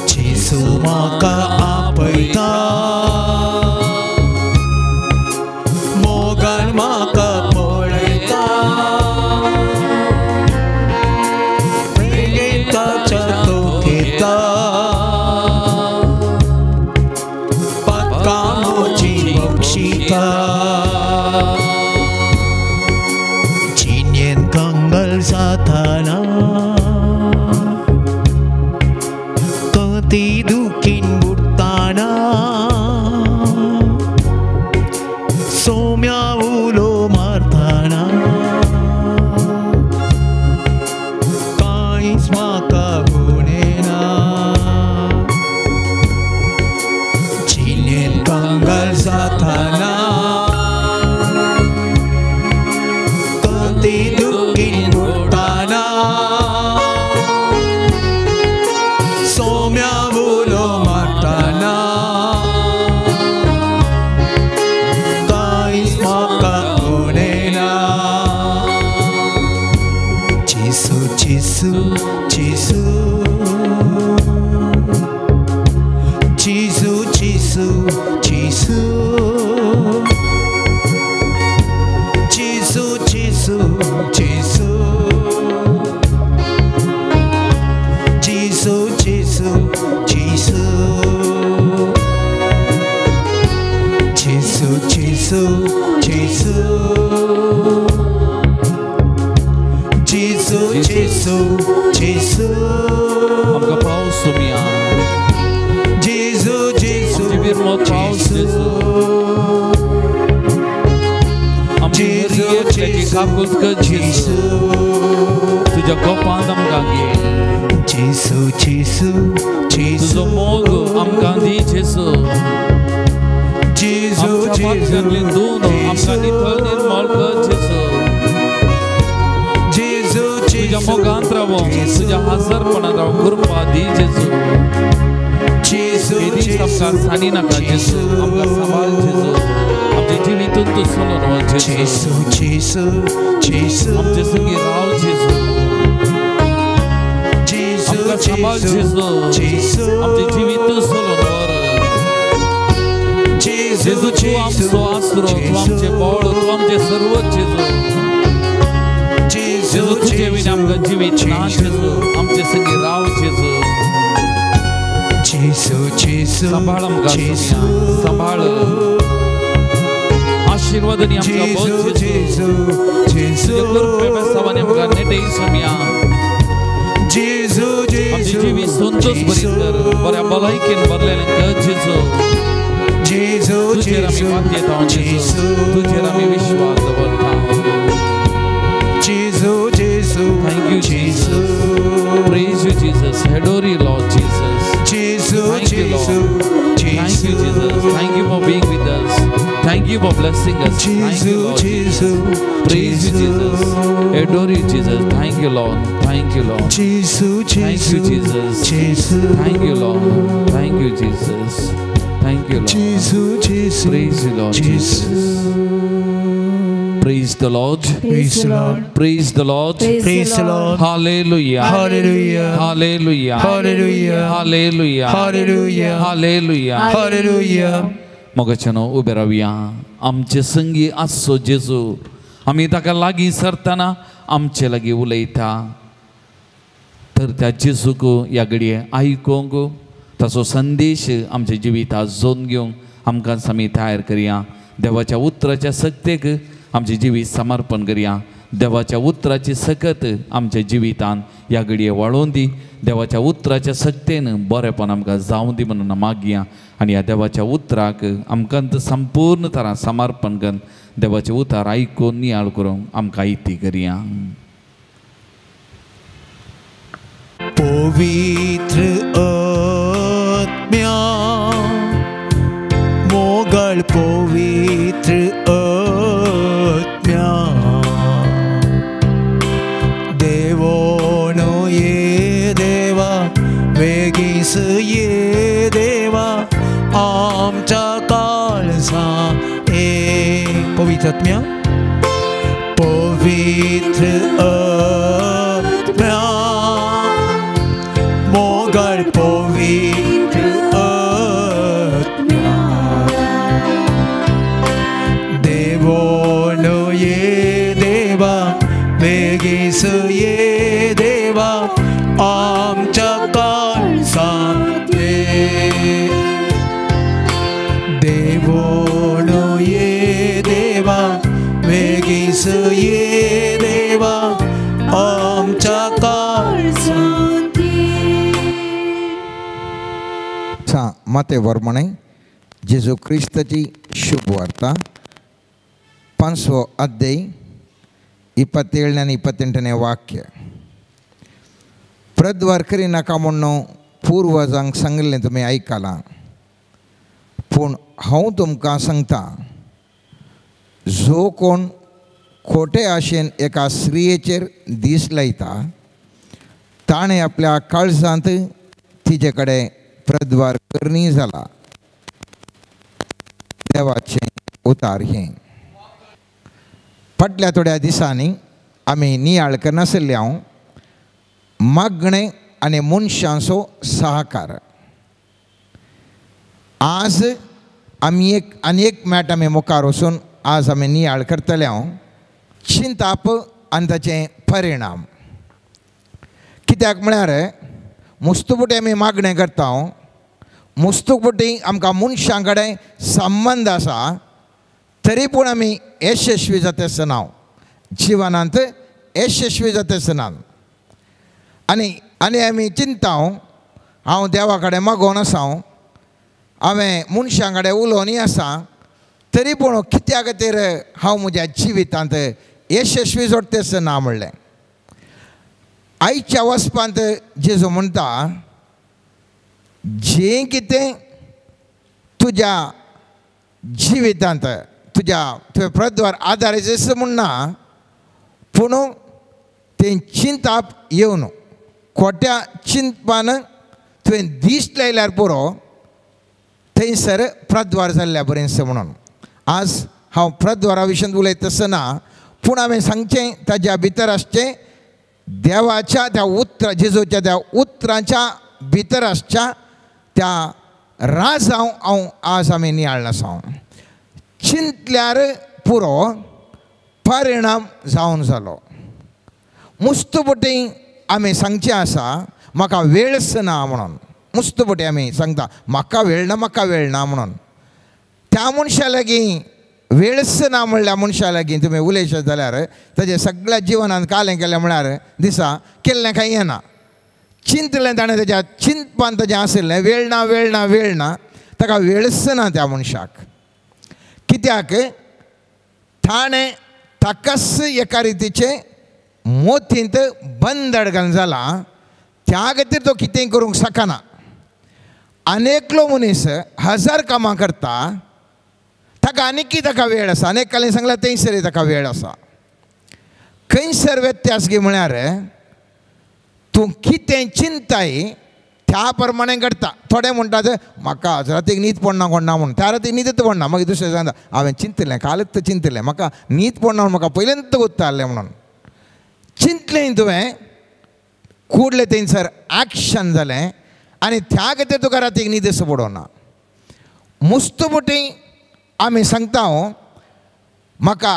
D: जेजू म्हाका आपयता मोगान म्हाका पळयता वेंगेन ताच्या तो घेता पातकां म्हजीं बक्षिता. जिणेंत कंगल जाताना ती दुखीन बुडटाना सोम्या उलो मारताना कांयच म्हाका गुणेना. जिणेंत कंगल जाताना ती दुखीन बुडटाना सोम्या उलो मारताना जेसू जेसू जेसू जेसू जेसू जेसू जेसू जेसू जेसू जेसू जेसू जेसू जेसू जेसू
B: आमकां पावस सोम्या
D: जेसू जेसू
B: आमचे बिरमो पावस जेसू आमची हरयेची काकूत कर जेसू तुज्या गोपांत आमकां घे
D: जेसू जेसू जेसू
B: तुजो मोग आमकां दी जेसू
D: जेसू
B: आमच्या पातकांतली धुवन आमकां नितळ निर्मळ कर जेसू
D: जेसू
B: तुज्या मोगांत रावोंक तुज्या हाजरपणांत रावोंक कृपा दी जेसू
D: जेसू
B: हे दीस आमकां सांडी नाका जेसू आमकां सांबाळ जेसू आमच्या जिवितून तूं चलून वच जेसू
D: जेसू जेसू जेसू
B: आमचे संगी राव जेसू
D: जेसू
B: आमकां सांबाळ जेसू
D: जेसू
B: आमचे जिवीत चलून व्हर
D: जेसू
B: जेजू तूं आमचो आसरो तूं आमचें बळ तूं आमचें सर्व जेजू
D: जेसू
B: जेजू तुजे विना आमकां जिवीत ना जेजू आमचे संगी राव जेजू
D: जेसू जेसू
B: सांबाळ आमकां
D: जेसू
B: सोम्या सांबाळ आशिर्वादांनी आमकां
D: जेसू
B: बस जेजू
D: जेसू
B: तुज्या
D: जेसू
B: कृपे बेसावांनी आमकां नेटय सोम्या
D: जेसू
B: आमचें
D: जेसू
B: जिवीत संतोष भरीत कर बऱ्या भलायकेन भरलेलें कर जेजू
D: जेसू
B: तुजेर आमी
D: जेसू
B: मातयेता जेजू तुजेर आमी विश्वास दवरता
D: जेसू जेसू
B: Thank you, Jesus. Praise you, Jesus. Adore you, Lord Jesus.
D: Jesu
B: Thank you, Lord.
D: Jesu
B: Thank you, Jesus. Thank you for being with us. Thank you for blessing us. Thank you,
D: Jesu
B: Lord Jesus.
D: Jesu
B: Praise you, Jesus. Adore you, Jesus. Thank you, Lord. Thank you, Lord.
D: Jesu
B: Thank you,
D: Jesu
B: Jesus.
D: Jesu
B: Thank you, Lord. Thank you, Jesus. Thank you, Lord.
D: Jesu Jesu
B: Praise you, Lord Jesus. Praise the Lord.
A: Praise the Lord.
B: Praise the Lord.
A: Praise the Lord.
B: Hallelujah.
A: Hallelujah.
B: Hallelujah.
A: Hallelujah.
B: Hallelujah.
A: Hallelujah.
B: Hallelujah.
A: Hallelujah.
B: मोगाच्यानो उबे रावया आमचे संगी आसचो जेजू आमी ताका लागीं सरतना आमचे लागीं उलयता तर त्या जेजूक ह्या घडये आयकूंक ताचो संदेश आमच्या जिवितांत जोन घेवंक आमकां आमी तयार करया देवाच्या उतराच्या सक्तेक आमचें जिवीत समर्पण करया देवाच्या उतराची सकत आमच्या जिवितांत ह्या घडये वाळोवन दी देवाच्या उतराच्या सक्तेन बरेपण आमकां जावं दी म्हणून मागया आनी ह्या देवाच्या उतराक आमकां संपूर्ण तरा समर्पण करून देवाचें उतर आयकून नियाळ करूंक आमकां इती करया.
D: पवित्र आत्म्या मोगल पवित्र आत्म्या देवोनो ये देवा वेगीस ये देवा आमच्या काळजा ए पवित्र आत्म्या पवित्र आत्म्या मोगल पवित्र आत्म्या देवोनो ये देवा वेगीस ये देवा आमच्या काळजांत ये देवोनो ये देवा वेगीस ये देवा आमच्या काळजांत
E: माते वर्मणे जेजू क्रिस्ताची शुभ वार्ता 5వ ಅಧ್ಯಾಯ 27 28 ವಾಕ್ಯ. प्रद्वार करिनाका म्हणून पूर्वजांक सांगिल्लें तुमी आयकलां, पूण हांव तुमकां सांगता, जो कोण खोटे आशेन एका स्त्रियेचेर दीस लायता ताणें आपल्या काळजांत तिचे कडेन प्रद्वार करणी जाला. देवाचें उतार हें. फाटल्या थोड्या दिसांनी आमी नियाळ करनासले हांव मागणें आनी मनशांचो सहकार. आज आमी एक आनी एक मॅट आमी मुखार वचून आज आमी नियाळ करतले हांव चिंताप आनी ताचे परिणाम. कित्याक म्हळ्यार मुस्तुपुटी आमी मागणें करता, मुस्तुपुटी आमकां मनशां कडेन संबंद आसा, तरी पूण आमी यशस्वी जाता आसतना, जिवनांत यशस्वी जाता आसतना आनी आनी आमी चिंता, हांव देवा कडेन मागोवन आसा, हांवें मनशां कडेन उलोवनूय आसा, तरी पूण कित्या खातीर हांव म्हज्या जिवितांत यशस्वी जोडटा आसना म्हणलें. आयच्या वचपांत जेजू म्हणटा, जें कितें तुज्या जिवितांत तुज्या तुवें प्रद्वार आदाराचें म्हणना, पूण तें चिंताप येवन खोट्या चिंतपान तुवें दीस लायल्यार पुरो, थंयसर प्रद्वार जाल्ल्या बरेंच म्हणून. आज हांव प्रद्वारा विशयांत उलयता आसतना पूण हांवें सांगचें ताज्या भितर आसचें देवाच्या त्या उतरा, जेजूच्या त्या उतरांच्या भितर आसच्या त्या राजांव हांव आज आमी नियाळना आसा. चिंतल्यार पुरो परिणाम जावन जालो. मुस्तुपटी आमी सांगचें आसा म्हाका वेळच ना म्हणून, मुस्तुपटी आमी सांगता म्हाका वेळ ना, म्हाका वेळ ना म्हणून. त्या मनशा लागीं वेळच ना म्हणल्या मनशा लागीं तुमी उलयशात जाल्यार ताजें सगळ्या जिवनांत कालें केलें म्हळ्यार दिसा केल्लें कांय येना. चिंतलें ताणें ताज्या चिंतपान ताजें आशिल्लें वेळ ना, वेळ ना, वेळ ना, ताका वेळच ना त्या मनशाक. कित्याक ताणें ताकाच एका रितीचें मोतींत बंदड घालून जालां, त्या खातीर तो कितेंय करूंक शकना. आनी एकलो मनीस हजार कामां करता, ताका आनीकी ताका वेळ आसा. आनी एकल्यान सांगल्यार थंयसर ताका वेळ आसा. खंयसर व्यत्यास गी म्हळ्यार तूं कितें चिंताय त्या प्रमाणे घडटा. थोडे म्हणटात म्हाका आज रातीक न्हीद पडना कोण ना म्हूण, त्या रातीक न्हीदच पडना. मागीर दुसरें सांगता हांवें चिंतलें, कालच चिंतलें, म्हाका न्हीद पडना म्हूण म्हाका पयल्यांत उत्तारलें म्हणून. चिंतलें तुवें, कुडलें थंयसर एक्शन जालें आनी त्या खातीर तुका रातीक न्हीद पडना. मुस्तुपुटी आमी सांगता म्हाका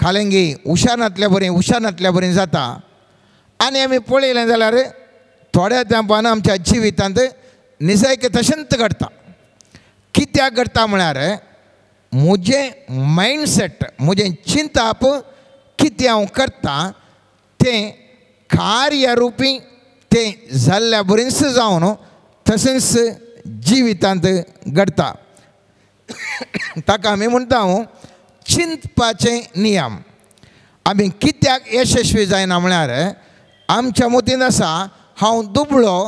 E: खालेंगी हुशार नातल्या बरी, हुशार नातल्या बरी जाता. आनी आमी पळयलें जाल्यार थोड्या तेंपान आमच्या जिवितांत निजायक तशेंच घडटा. कित्याक घडटा म्हळ्यार म्हजें मायंडसेट, म्हजें चिंताप कितें हांव करता तें कार्यरुपी तें जाल्ल्या बरीच जावन तशेंच जिवितांत घडटा. ताका आमी म्हणटा चिंतपाचे नियम. आमी कित्याक यशस्वी जायना म्हळ्यार आमच्या मतींत आसा हांव दुबळो,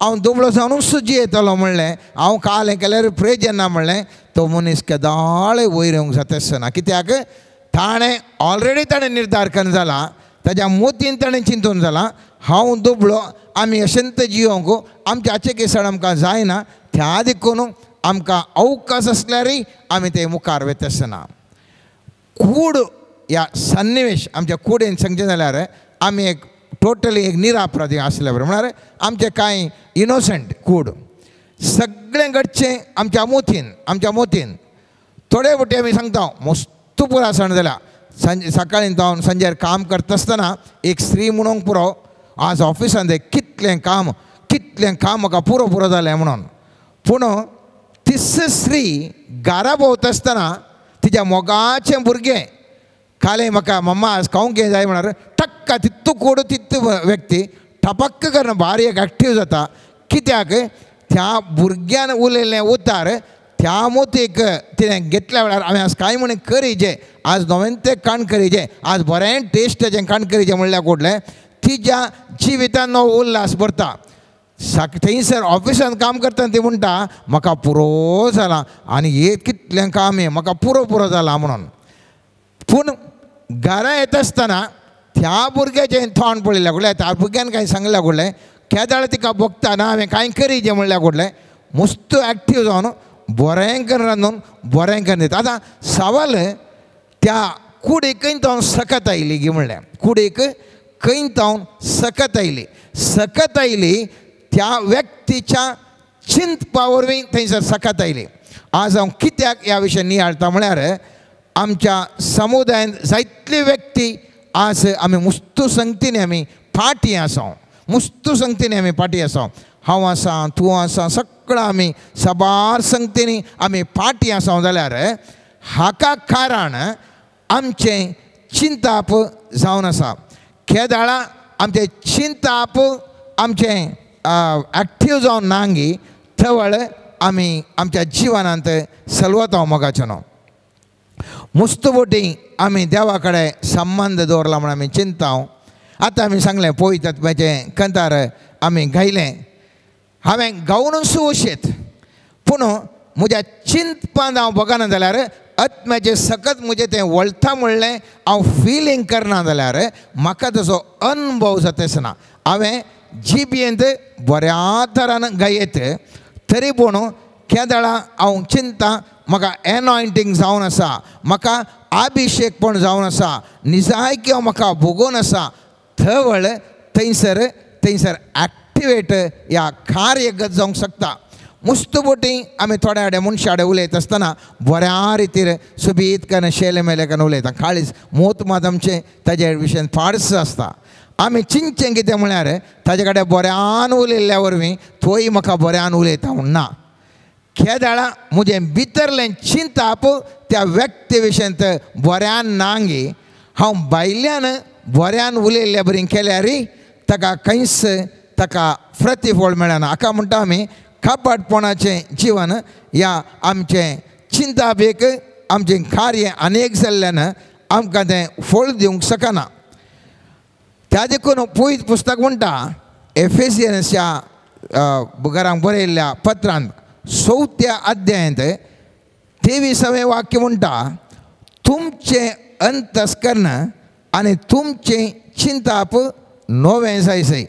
E: हांव दुबळो जावनूच जियेतलो म्हणलें, हांव काल हें केल्यार प्रयोजन ना म्हणलें, तो मनीस केदाळे वयर येवंक जाता आसना. कित्याक ताणें ऑलरेडी ताणें निर्धार करून जाला, ताज्या मोतीन ताणें चिंतून जाला हांव दुबळो, आमी अशेंत जियोंक आमच्या हाचे केसण आमकां जायना, त्या देखून आमकां अवकाश आसल्यारय आमी ते मुखार वता आसना. कूड ह्या सन्निवेश आमच्या कुडेन सांगचें जाल्यार आमी एक टोटली एक निरापराधी आसल्या बरें म्हळ्यार आमचें कांय इनोसंट कूड सगळें घडचें आमच्या मोतीन, आमच्या मोतीन. थोडे फावटी आमी सांगता मस्त पुरो सण जाल्या सांजे सकाळीं जावन सांजेर काम करता आसतना एक स्त्री म्हणूंक पुरो आज ऑफिसांत कितलें काम, कितलें काम म्हाका पुरो पुरो जालें म्हणून. पूण तीच स्त्री घरा भोंवता आसतना तिच्या मोगाचें भुरगें कालें म्हाका मम्मा आज खावंक हें जाय म्हळ्यार टक्का तितू कोड तितू व्यक्ती टपक्क करून बारीक एक्टीव जाता. कित्याक त्या भुरग्यान उलयल्लें उतार त्या मोतीक तिणें घेतल्या वेळार हांवें आज कांय म्हण करीचें, आज नवें तें काण करीचें, आज बरें टेस्टाचें काण करीचें म्हणल्यार कोडलें तिच्या जिवितान नवो उल्हास भरता. थंयसर ऑफिसान काम करता ती म्हणटा म्हाका पुरो जालां आनी हें कितलें काम हें म्हाका पुरो पुरो जालां म्हणून. पूण घरा येता आसतना त्या भुरग्याचें तोंड पळयल्या कुडलें, त्या भुरग्यान कांय सांगल्या कुडलें, केदाळ तिका भोगता ना हांवें कांय करीचें म्हणल्या कुडलें, मस्त एक्टीव जावन बरें करून रांदून बरें करून दिता. आतां सवाल त्या कुडीक खंय जावन सकत आयली गी म्हणलें, कुडीक खंय जावन सकत आयली, सकत आयली त्या व्यक्तीच्या चिंतपा वरवीं थंयसर सकत आयली. आज हांव कित्याक ह्या विशय नियाळटा म्हळ्यार आमच्या समुदायांत जायतली व्यक्ती आज आमी मुस्तू संगतीन आमी फाटीं आसा, मुस्तू संगतीन आमी फाटीं आसा. हांव आसा, तूं आसा, सगळं आमी साबार संगतींनी आमी फाटीं आसा जाल्यार हाका कारण आमचें चिंताप जावन आसा. केदाळा आमचें चिंताप आमचें एक्टीव जावन नांगी थवळ आमी आमच्या जिवनांत सलवता मोगाचें न्हू. मुस्तुबोटी आमी देवा कडेन संबंद दवरला म्हूण आमी चिंता. आतां आमी सांगलें पवित्र आत्म्याचें कंतार आमी गायलें, हांवें गावनूच वशेत पूण म्हज्या चिंतपान हांव बगना जाल्यार आत्म्याचें सकत म्हजें तें वळता म्हणलें हांव फिलींग करना जाल्यार म्हाका तसो अनुभव जाता ना. हांवें जिबेंत बऱ्या तरान गायत तरी पूण केदळा हांव चिंता म्हाका एनॉयंटींग जावन आसा, म्हाका अभिशेकपण जावन आसा, निजायकी हांव म्हाका भोगोवन आसा. थवळ थंयसर थंयसर एक्टिवेट ह्या कार्यगत जावंक शकता. मुस्तुबोटी आमी थोड्या आडे मनशा आडे उलयता आसतना बऱ्या रितीर सोबीत कन्न शेले मेले कन्न उलयता. काळीज मोत मात आमचें ताजे विशयान फारस आसता. आमी चिंतचें कितें म्हळ्यार ताजे कडेन बऱ्यान उलयल्ल्या वरवीं तोय म्हाका बऱ्यान उलयता म्हूण ना. केदाळा म्हजें भितरलें चिंताप त्या व्यक्ती विशयांत बऱ्यान नांगी हांव भायल्यान बऱ्यान उलयल्ल्या बरी केल्यार ताका खंयच ताका प्रतिफळ मेळना. हाका म्हणटा आमी कपटपणाचें जिवन. ह्या आमचें चिंताप एक आमचें कार्य अनेक जाल्ल्यान आमकां तें फळ दिवंक शकना. त्या देखून पवित्र पुस्तक म्हणटा एफेसियन्सच्या घरांक बरयल्ल्या पत्रांत 4थ्या अध्यायांत 23वें वाक्य म्हणटा, तुमचें अंतस्कर्ण आनी तुमचें चिंताप नवें जायसय.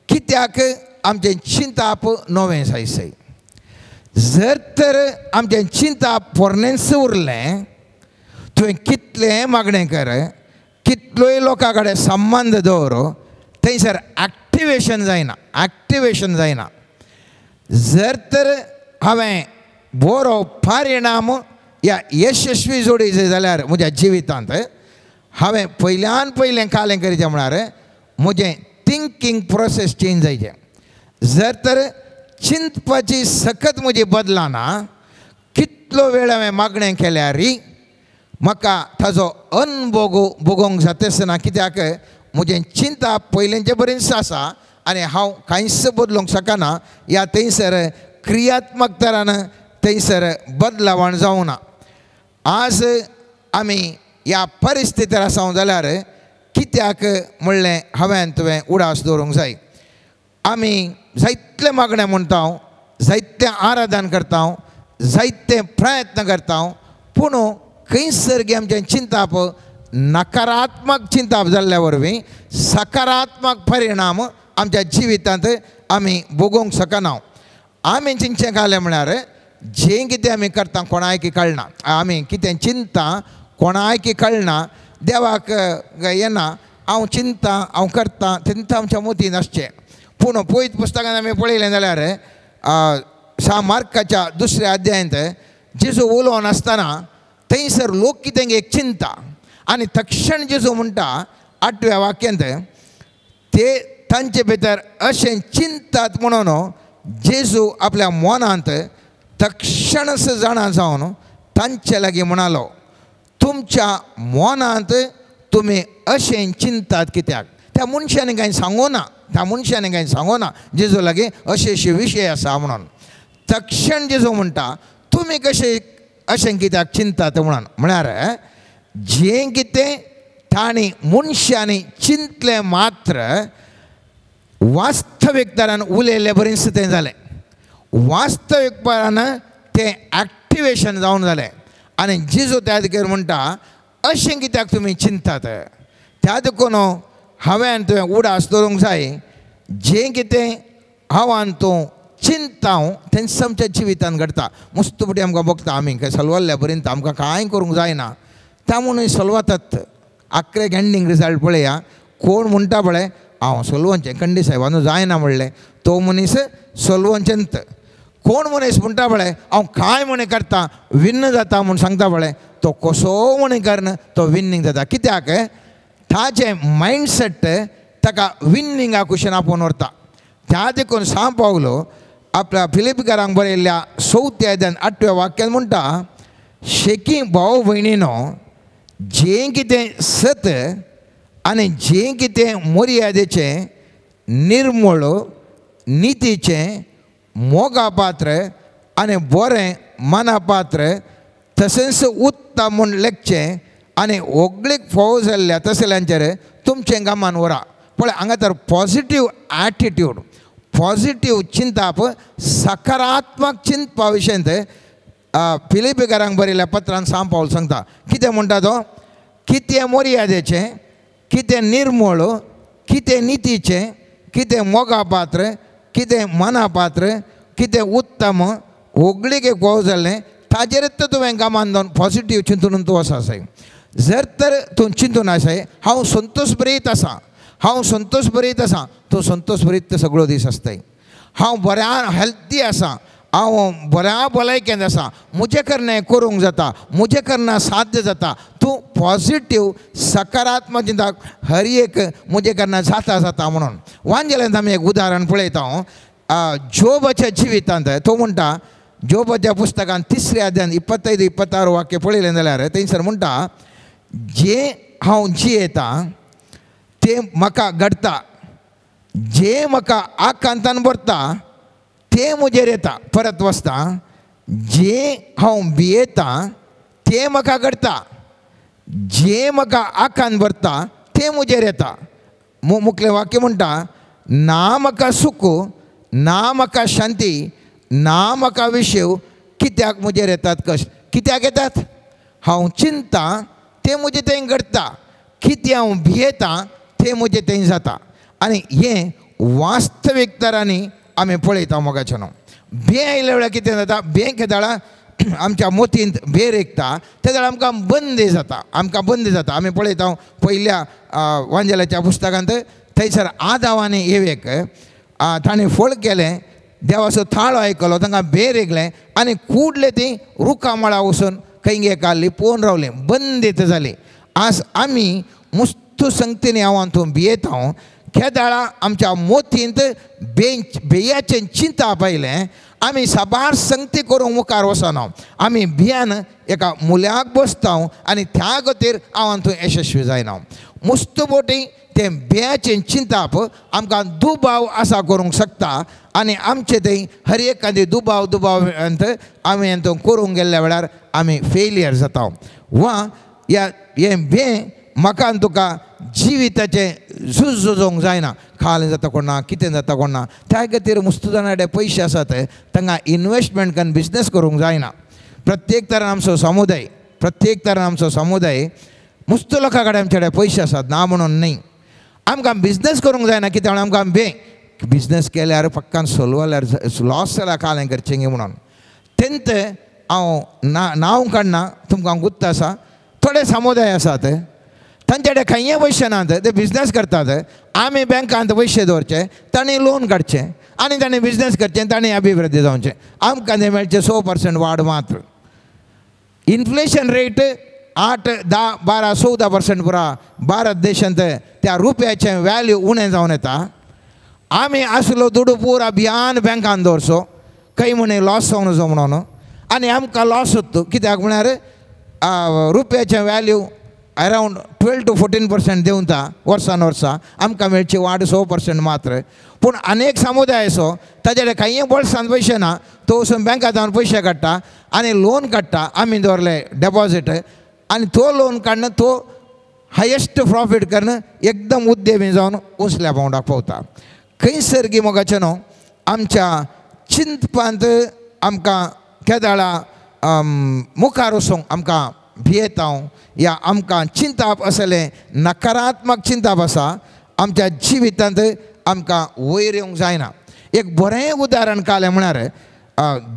E: कित्याक आमचें चिंताप नवें जायसय? जर तर आमचें चिंताप पोरणेंच उरलें, तुवें कितलें मागणें कर, कितलोय लोकां कडेन संबंद दवर, थंयसर एक्टिवेशन जायना, एक्टिवेशन जायना. जर तर हांवें बरो परिणाम या यशस्वी जोडी जाल्यार म्हज्या जिवितांत हांवें पयल्यान पयलें कालें करचें म्हळ्यार म्हजें थिंकींग प्रोसेस चेंज जायचें. जर तर चिंतपाची सकत म्हजी बदलना, कितलो वेळ हांवें मागणें केल्यार म्हाका ताजो अनुभव भोगोवंक जाताच ना. कित्याक म्हजें चिंतप पयलींचे बरीच आसा आनी हांव कांयच बदलूंक शकना. ह्या थंयसर क्रियात्मक तरान थंयसर बदलावण जावना. आज आमी ह्या परिस्थितीर आसा जाल्यार कित्याक म्हणलें हांवें तुवें उडास दवरूंक जाय. आमी जायतलें मागणें म्हणटा, जायतें आराधन करता, जायते प्रयत्न करता, पूण खंयसर गे आमचें चिंताप नकारात्मक चिंताप जाल्ल्या वरवीं सकारात्मक परिणाम आमच्या जिवितांत आमी भोगोवंक शकना. आमी चिंतचें घालें म्हळ्यार जें कितें आमी करता कोणायकी कळना, आमी कितें चिंता कोणायकी कळना, देवाक येना, हांव चिंता हांव करता तेंच आमच्या मोतीन आसचें. पूण पवित्र पुस्तकान आमी पळयलें जाल्यार सा मार्काच्या 2ऱ्या अध्यायांत जेजू उलोवन आसतना थंयसर लोक कितें एक चिंता आनी तक्षण जेजू म्हणटा 8व्या वाक्यांत ते तांचे भितर अशें चिंतात म्हणून जेजू आपल्या मनांत तक्षणच जाणा जावन तांचे लागीं म्हणालो, तुमच्या मनांत तुमी अशें चिंतात कित्याक? त्या मनशांनी कांय सांगू ना, त्या मनशांनी कांय सांगू ना जेजू लागीं अशे अशे विशय आसा म्हणून. तक्षण जेजू म्हणटा तुमी कशें अशें कित्याक चिंतात म्हणून. म्हळ्यार जें कितें तांणी मनशांनी चिंतलें मात्र वास्तवीकतारान उलयल्ले बरीच तें जालें, वास्तवीकपणान तें एक्टिवेशन जावन जालें. आनी जेजू त्या दिकेर म्हणटा अशें कित्याक तुमी चिंतात? त्या देखून हांवें तुवें उडास दवरूंक जाय, जें कितें हांव तूं चिंता तेंच आमच्या जिवितांत घडटा. मुस्तुपटी आमकां बघता आमी काय सलवल्ल्या पर्यंत आमकां कांय करूंक जायना, त्या म्हणून सलवतात. आखरेक एंडींग रिजल्ट पळया, कोण म्हणटा पळय हांव सलवनचें कंडी साहेबान जायना म्हणलें, तो मनीस सलवनचेंत. कोण मनीस म्हणटा पळय हांव कांय म्हण करता विन्न जाता म्हूण सांगता पळय तो कसो म्हण करना तो विन्नींग जाता. कित्याक ताजें मायंडसेट ताका विन्निंगा कुशेन आपोवन व्हरता. त्या देखून सांव पावलो आपल्या फिलिपकारांक बरयल्ल्या चवथ्या अध्यायान 8व्या वाक्यान म्हणटा शेकी भाव भयणीनो जें कितें सत आनी जें कितें मर्यादेचें निर्मळ नितीचें मोगापात्र आनी बरें मनापात्र तशेंच उत्तम म्हूण लेखचें आनी होगळीक फोव जाल्ल्या तसल्यांचेर तुमचें गमान व्हरा. पळय हांगा तर पॉजिटीव एटिट्यूड पॉजिटीव चिंताप सकारात्मक चिंतपा विशयांत फिलिपकारांक बरयल्ल्या पत्रान सांव पावल सांगता. कितें म्हणटा तो कितें मर्यादेचें कितें निर्मळ कितें नितीचें कितें मोगापात्र कितें मनापात्र कितें उत्तम होगळीक एक फोव जाल्लें ताजेरच तुवें गमान जावन पॉजिटीव चिंतून तूं वचो आसाय. जर तर तूं चिंतून आसाय हांव संतोष बरीत आसा हांव संतोष बरीत आसा तूं संतोष बरीत ते सगळो दीस आसताय. हांव बऱ्या हेल्थी आसा हांव बऱ्या भलायकेंत आसा म्हजें करणें करूंक जाता म्हजें करणें साध्य जाता. तूं पॉजिटीव सकारात्मक चिंता हर एक म्हजें करणें जाता जाता म्हणून. वांजेलांत आमी एक उदाहरण पळयता जोबाच्या जिवितांत तो म्हणटा जोबाच्या पुस्तकांत 3 अध्यायान 25 26 वाक्य पळयलें जाल्यार थंयसर म्हणटा जें हांव जियेतां तें म्हाका घडटा जें म्हाका आकांतान भरता तें म्हजेर येता. परत वचता जें हांव भियेतां तें म्हाका घडटा जें म्हाका आकांत भरता तें म्हजेर येता. मुखलें वाक्य म्हणटा ना म्हाका सुख ना म्हाका शांती ना म्हाका विशेव कित्याक म्हजेर येतात कश्ट. कित्याक येतात हांव चिंता तें म्हजें थंय घडटा कितें हांव भियेतां तें म्हजें थंय जाता. आनी हें वास्तवीक तरांनी आमी पळयता मोगाचें न्हू. भंय आयल्या वेळार कितें जाता भंय केदाळा आमच्या मोतींत भंय रेखता ते वेळार आमकां बंदी जाता आमकां बंदी जाता. आमी पळयता पयल्या वांजेलाच्या पुस्तकांत थंयसर आदाव आनी एवेक ताणें फळ केलें देवाचो थाळो आयकलो तांकां भंय रेगलें आनी कुडले ती रुखा मळा वचून खंय एका लिपोवन रावलें बंदीत जाली. आज आमी मुस्तू संगतीन हांव तूं भियेता केदाळा आमच्या मोतींत भियाचें चिंता पायलें आमी साबार संगती करूंक मुखार वचना आमी भियान एका मुल्याक बसता आनी त्या खातीर हांव तूं यशस्वी जायना. मुस्तू बोटी तें भियाचें चिंताप आमकां दुबाव आसा करूंक शकता आनी आमचे थंय हर एखादी दुबाव दुबाव आमी तो करूंक गेल्ल्या वेळार आमी फेलियर जाता वा ह्या हें भंय म्हाका आनी तुका जिविताचें झूज झुजोवंक जायना. खालें जाता कोण ना कितें जाता कोण ना त्या खातीर मुस्तू जाणां कडेन पयशे आसात तांकां इनवेस्टमेंट करून बिजनेस करूंक जायना. प्रत्येक तरान आमचो समुदाय प्रत्येक तरान आमचो समुदाय मुस्तू लोकां कडेन आमचे कडेन पयशे आसात ना म्हणून न्ही. आमकां बिजनेस करूंक जायना कित्याक म्हणून आमकां भंय बिजनेस केल्यार पक्कान सोल्व जाल्यार लॉस जाल्यार कालें करचें गे म्हणून. तेंत हांव नांव काडना तुमकां गुत्त आसा थोडे समुदाय आसात तांचे कडेन खंय पयशे नात ते बिजनेस करतात. आमी बँकांत पयशे दवरचे तांणी लोन काडचें आनी तांणी बिजनेस करचें तांणी अभिवृद्धी जावचें. आमकां तें मेळचें 6% वाड मात्र. इन्फ्लेशन रेट 8, 10, 12, 14% पुरा भारत देशांत त्या रुपयाचें वॅल्यू उणें जावन येता. आमी आसलो दुडू पुरा भियान बँकान दवरचो खंय म्हण लॉस जावन जो म्हणून आनी आमकां लॉस जाता कित्याक म्हळ्यार रुपयाचें वॅल्यू अरावंड 12 to 14% देंवता वर्सान वर्सा आमकां मेळची वाड 6% मात्र. पूण अनेक समुदाय असो ताजे कडेन कांय बोल्सांत पयशे ना तो वचून बँकांत जावन पयशे काडटा आनी लोन काडटा आमी दवरले डेपॉजीट आनी तो लोन काडून तो हायेस्ट प्रॉफीट करून एकदम उद्यमी जावन उंचल्या पावंडाक पावता. खंयसर गी मोगाचें न्हू आमच्या चिंतपांत आमकां केदाळा मुखार वचूंक आमकां भियेता या आमकां चिंताप आसलें नकारात्मक चिंताप आसा आमच्या जिवितांत आमकां वयर येवंक जायना. एक बरें उदाहरण काडलें म्हळ्यार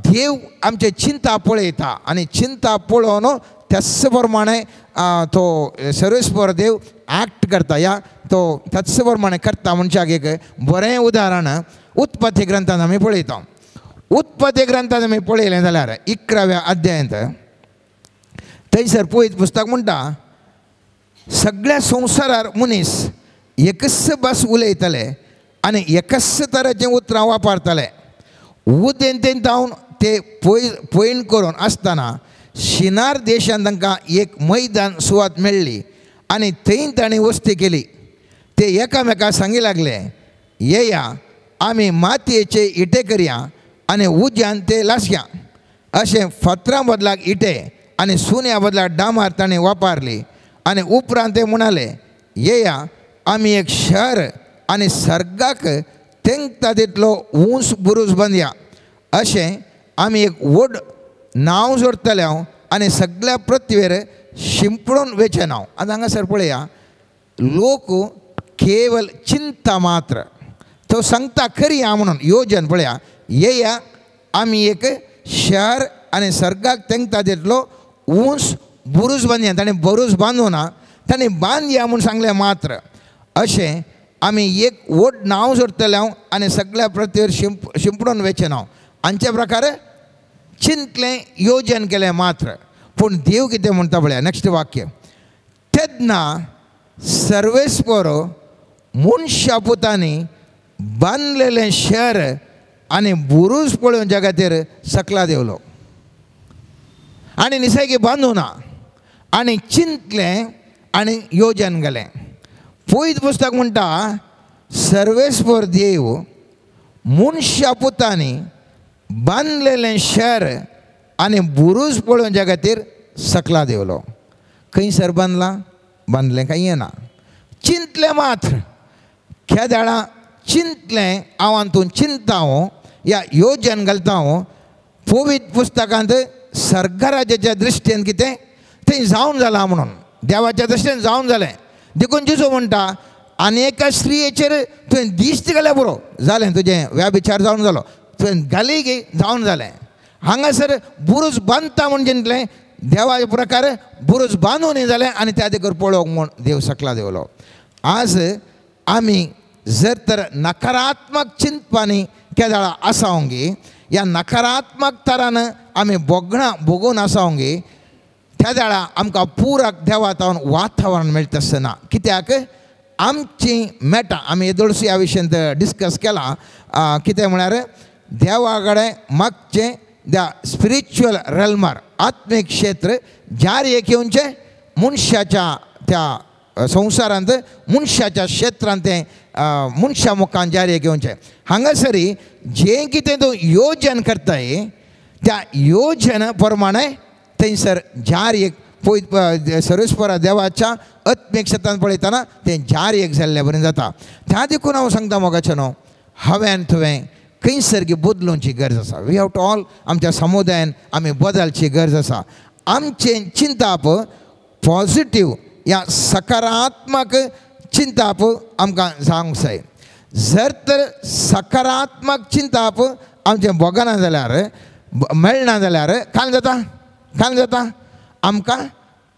E: देव आमचे चिंता पळयता आनी चिंता पळोवन त्याच प्रमाणे तो सर्वेस्पर देव एक्ट करता या तो त्याच प्रमाणे करता मनशाक एक बरें उदाहरण उत्पत्ती ग्रंथान आमी पळयता. उत्पत्ती ग्रंथांत आमी पळयलें जाल्यार 11व्या अध्यायांत थंयसर पवित्र पुस्तक म्हणटा सगळ्या संवसारार मनीस एकच भास उलयताले आनी एकच तरेचीं उतरां वापरताले. उदेंतेन जावन ते पयण करून आसतना शिनार देशांत तांकां एक मैदान सुवात मेळ्ळी आनी थंय तांणी वस्ती केली. ते एकामेका सांगी लागले, येया आमी मातयेचे इटे करया आनी उज्यान ते लासया. अशें फातरां बदलाक इटे आनी सुन्या बदलाक डामार तांणी वापरली. आनी उपरांत ते म्हणाले, येया आमी एक शहर आनी सर्गाक तेंकता तितलो ऊंच बुरूज बांदया. अशें आमी एक व्हड नांव जोडटले हांव आनी सगळ्या पृथ्वीर शिंपडून वेचें नांव. आतां हांगासर पळया, लोक केवल चिंता मात्र. तो सांगता करया म्हणून योजन पळया, येया आमी एक शहर आनी सर्गाक तेंकता तितलो ऊंच बुरूज बांदया. ताणें बुरूज बांदूं ना, ताणें बांदया म्हूण सांगलें मात्र. अशें आमी एक व्हड नांव जोडटले हांव आनी सगळ्या पृथ्वीर शिंपडून वेचें नांव. हांचे प्रकारे चिंतलें, योजन केलें मात्र. पूण देव कितें म्हणटा पळया नेक्स्ट वाक्य, तेन्ना सर्वेस्पर मनशा पुतांनी बांदलेलें शहर आनी बुरूज पळोवच्या खातीर सकला देंवलो आनी निसर्गी बांदूं ना आनी चिंतलें आनी योजन गेलें. पवित्र पुस्तक म्हणटा सर्वेस्पर देव मनशा पुतांनी बांदलेलें शहर आनी बुरूज पळोवच्या खातीर सकला देंवलो. खंयसर बांदलां? बांदलें कांय येना, चिंतलें मात्र. केदाळा चिंतलें हांव हातूंत चिंतता हांव या योजन घालता हांव. पवित्र पुस्तकांत सर्गराजाच्या दृश्टीन कितें थंय जावन जालां म्हणून, देवाच्या दृश्टीन जावन जालें. देखून जेजू म्हणटा आनी एका स्त्रियेचेर तुवें दिश्ट घाल्यार पुरो जालें, तुजें व्याभिचार जावन जालो, तुवें घाली गी जावन जालें. हांगासर बुरूज बांदता म्हूण चिंतलें, देवाचे प्रकार बुरूज बांदून जालें आनी त्या देखून पळोवंक म्हूण देव सकला देंवलो. आज आमी जर तर नकारात्मक चिंतपांनी केदाळा आसावंगी, ह्या नकारात्मक तरान आमी भोगणां भोगून आसावंगी, त्या वेळा आमकां पुरक देवा तावन वातावरण मेळटा आसतना. कित्याक आमची मेटां आमी येदोळसो ह्या विशयांत डिस्कस केलां. कितें म्हळ्यार देवा कडेन मागचें त्या स्पिरिच्युअल रेल्मार आत्मीक क्षेत्र जार एक येवचें मनशाच्या त्या संवसारांत मनशाच्या क्षेत्रांत तें मनशा मुखान जार एक येवचें. हांगासरी जें कितें तूं योजन करताय त्या योजन प्रमाणे थंयसर जार एक पळय सर्वेस्परा देवाच्या आत्मीक क्षेत्रांत पळयतना तें जार एक जाल्ले बरें जाता. त्या देखून हांव सांगता मोगाचें न्हू, हांवें तुवें खंयसर बदलुची गरज आसा. We have to all आमच्या समुदायान आमी बदलची गरज आसा. आमचें चिंताप पॉजिटीव या सकारात्मक चिंताप आमकां जावंक जाय. जर तर सकारात्मक चिंताप आमचें भोगना जाल्यार मेळना जाल्यार कांय जाता, कांय जाता आमकां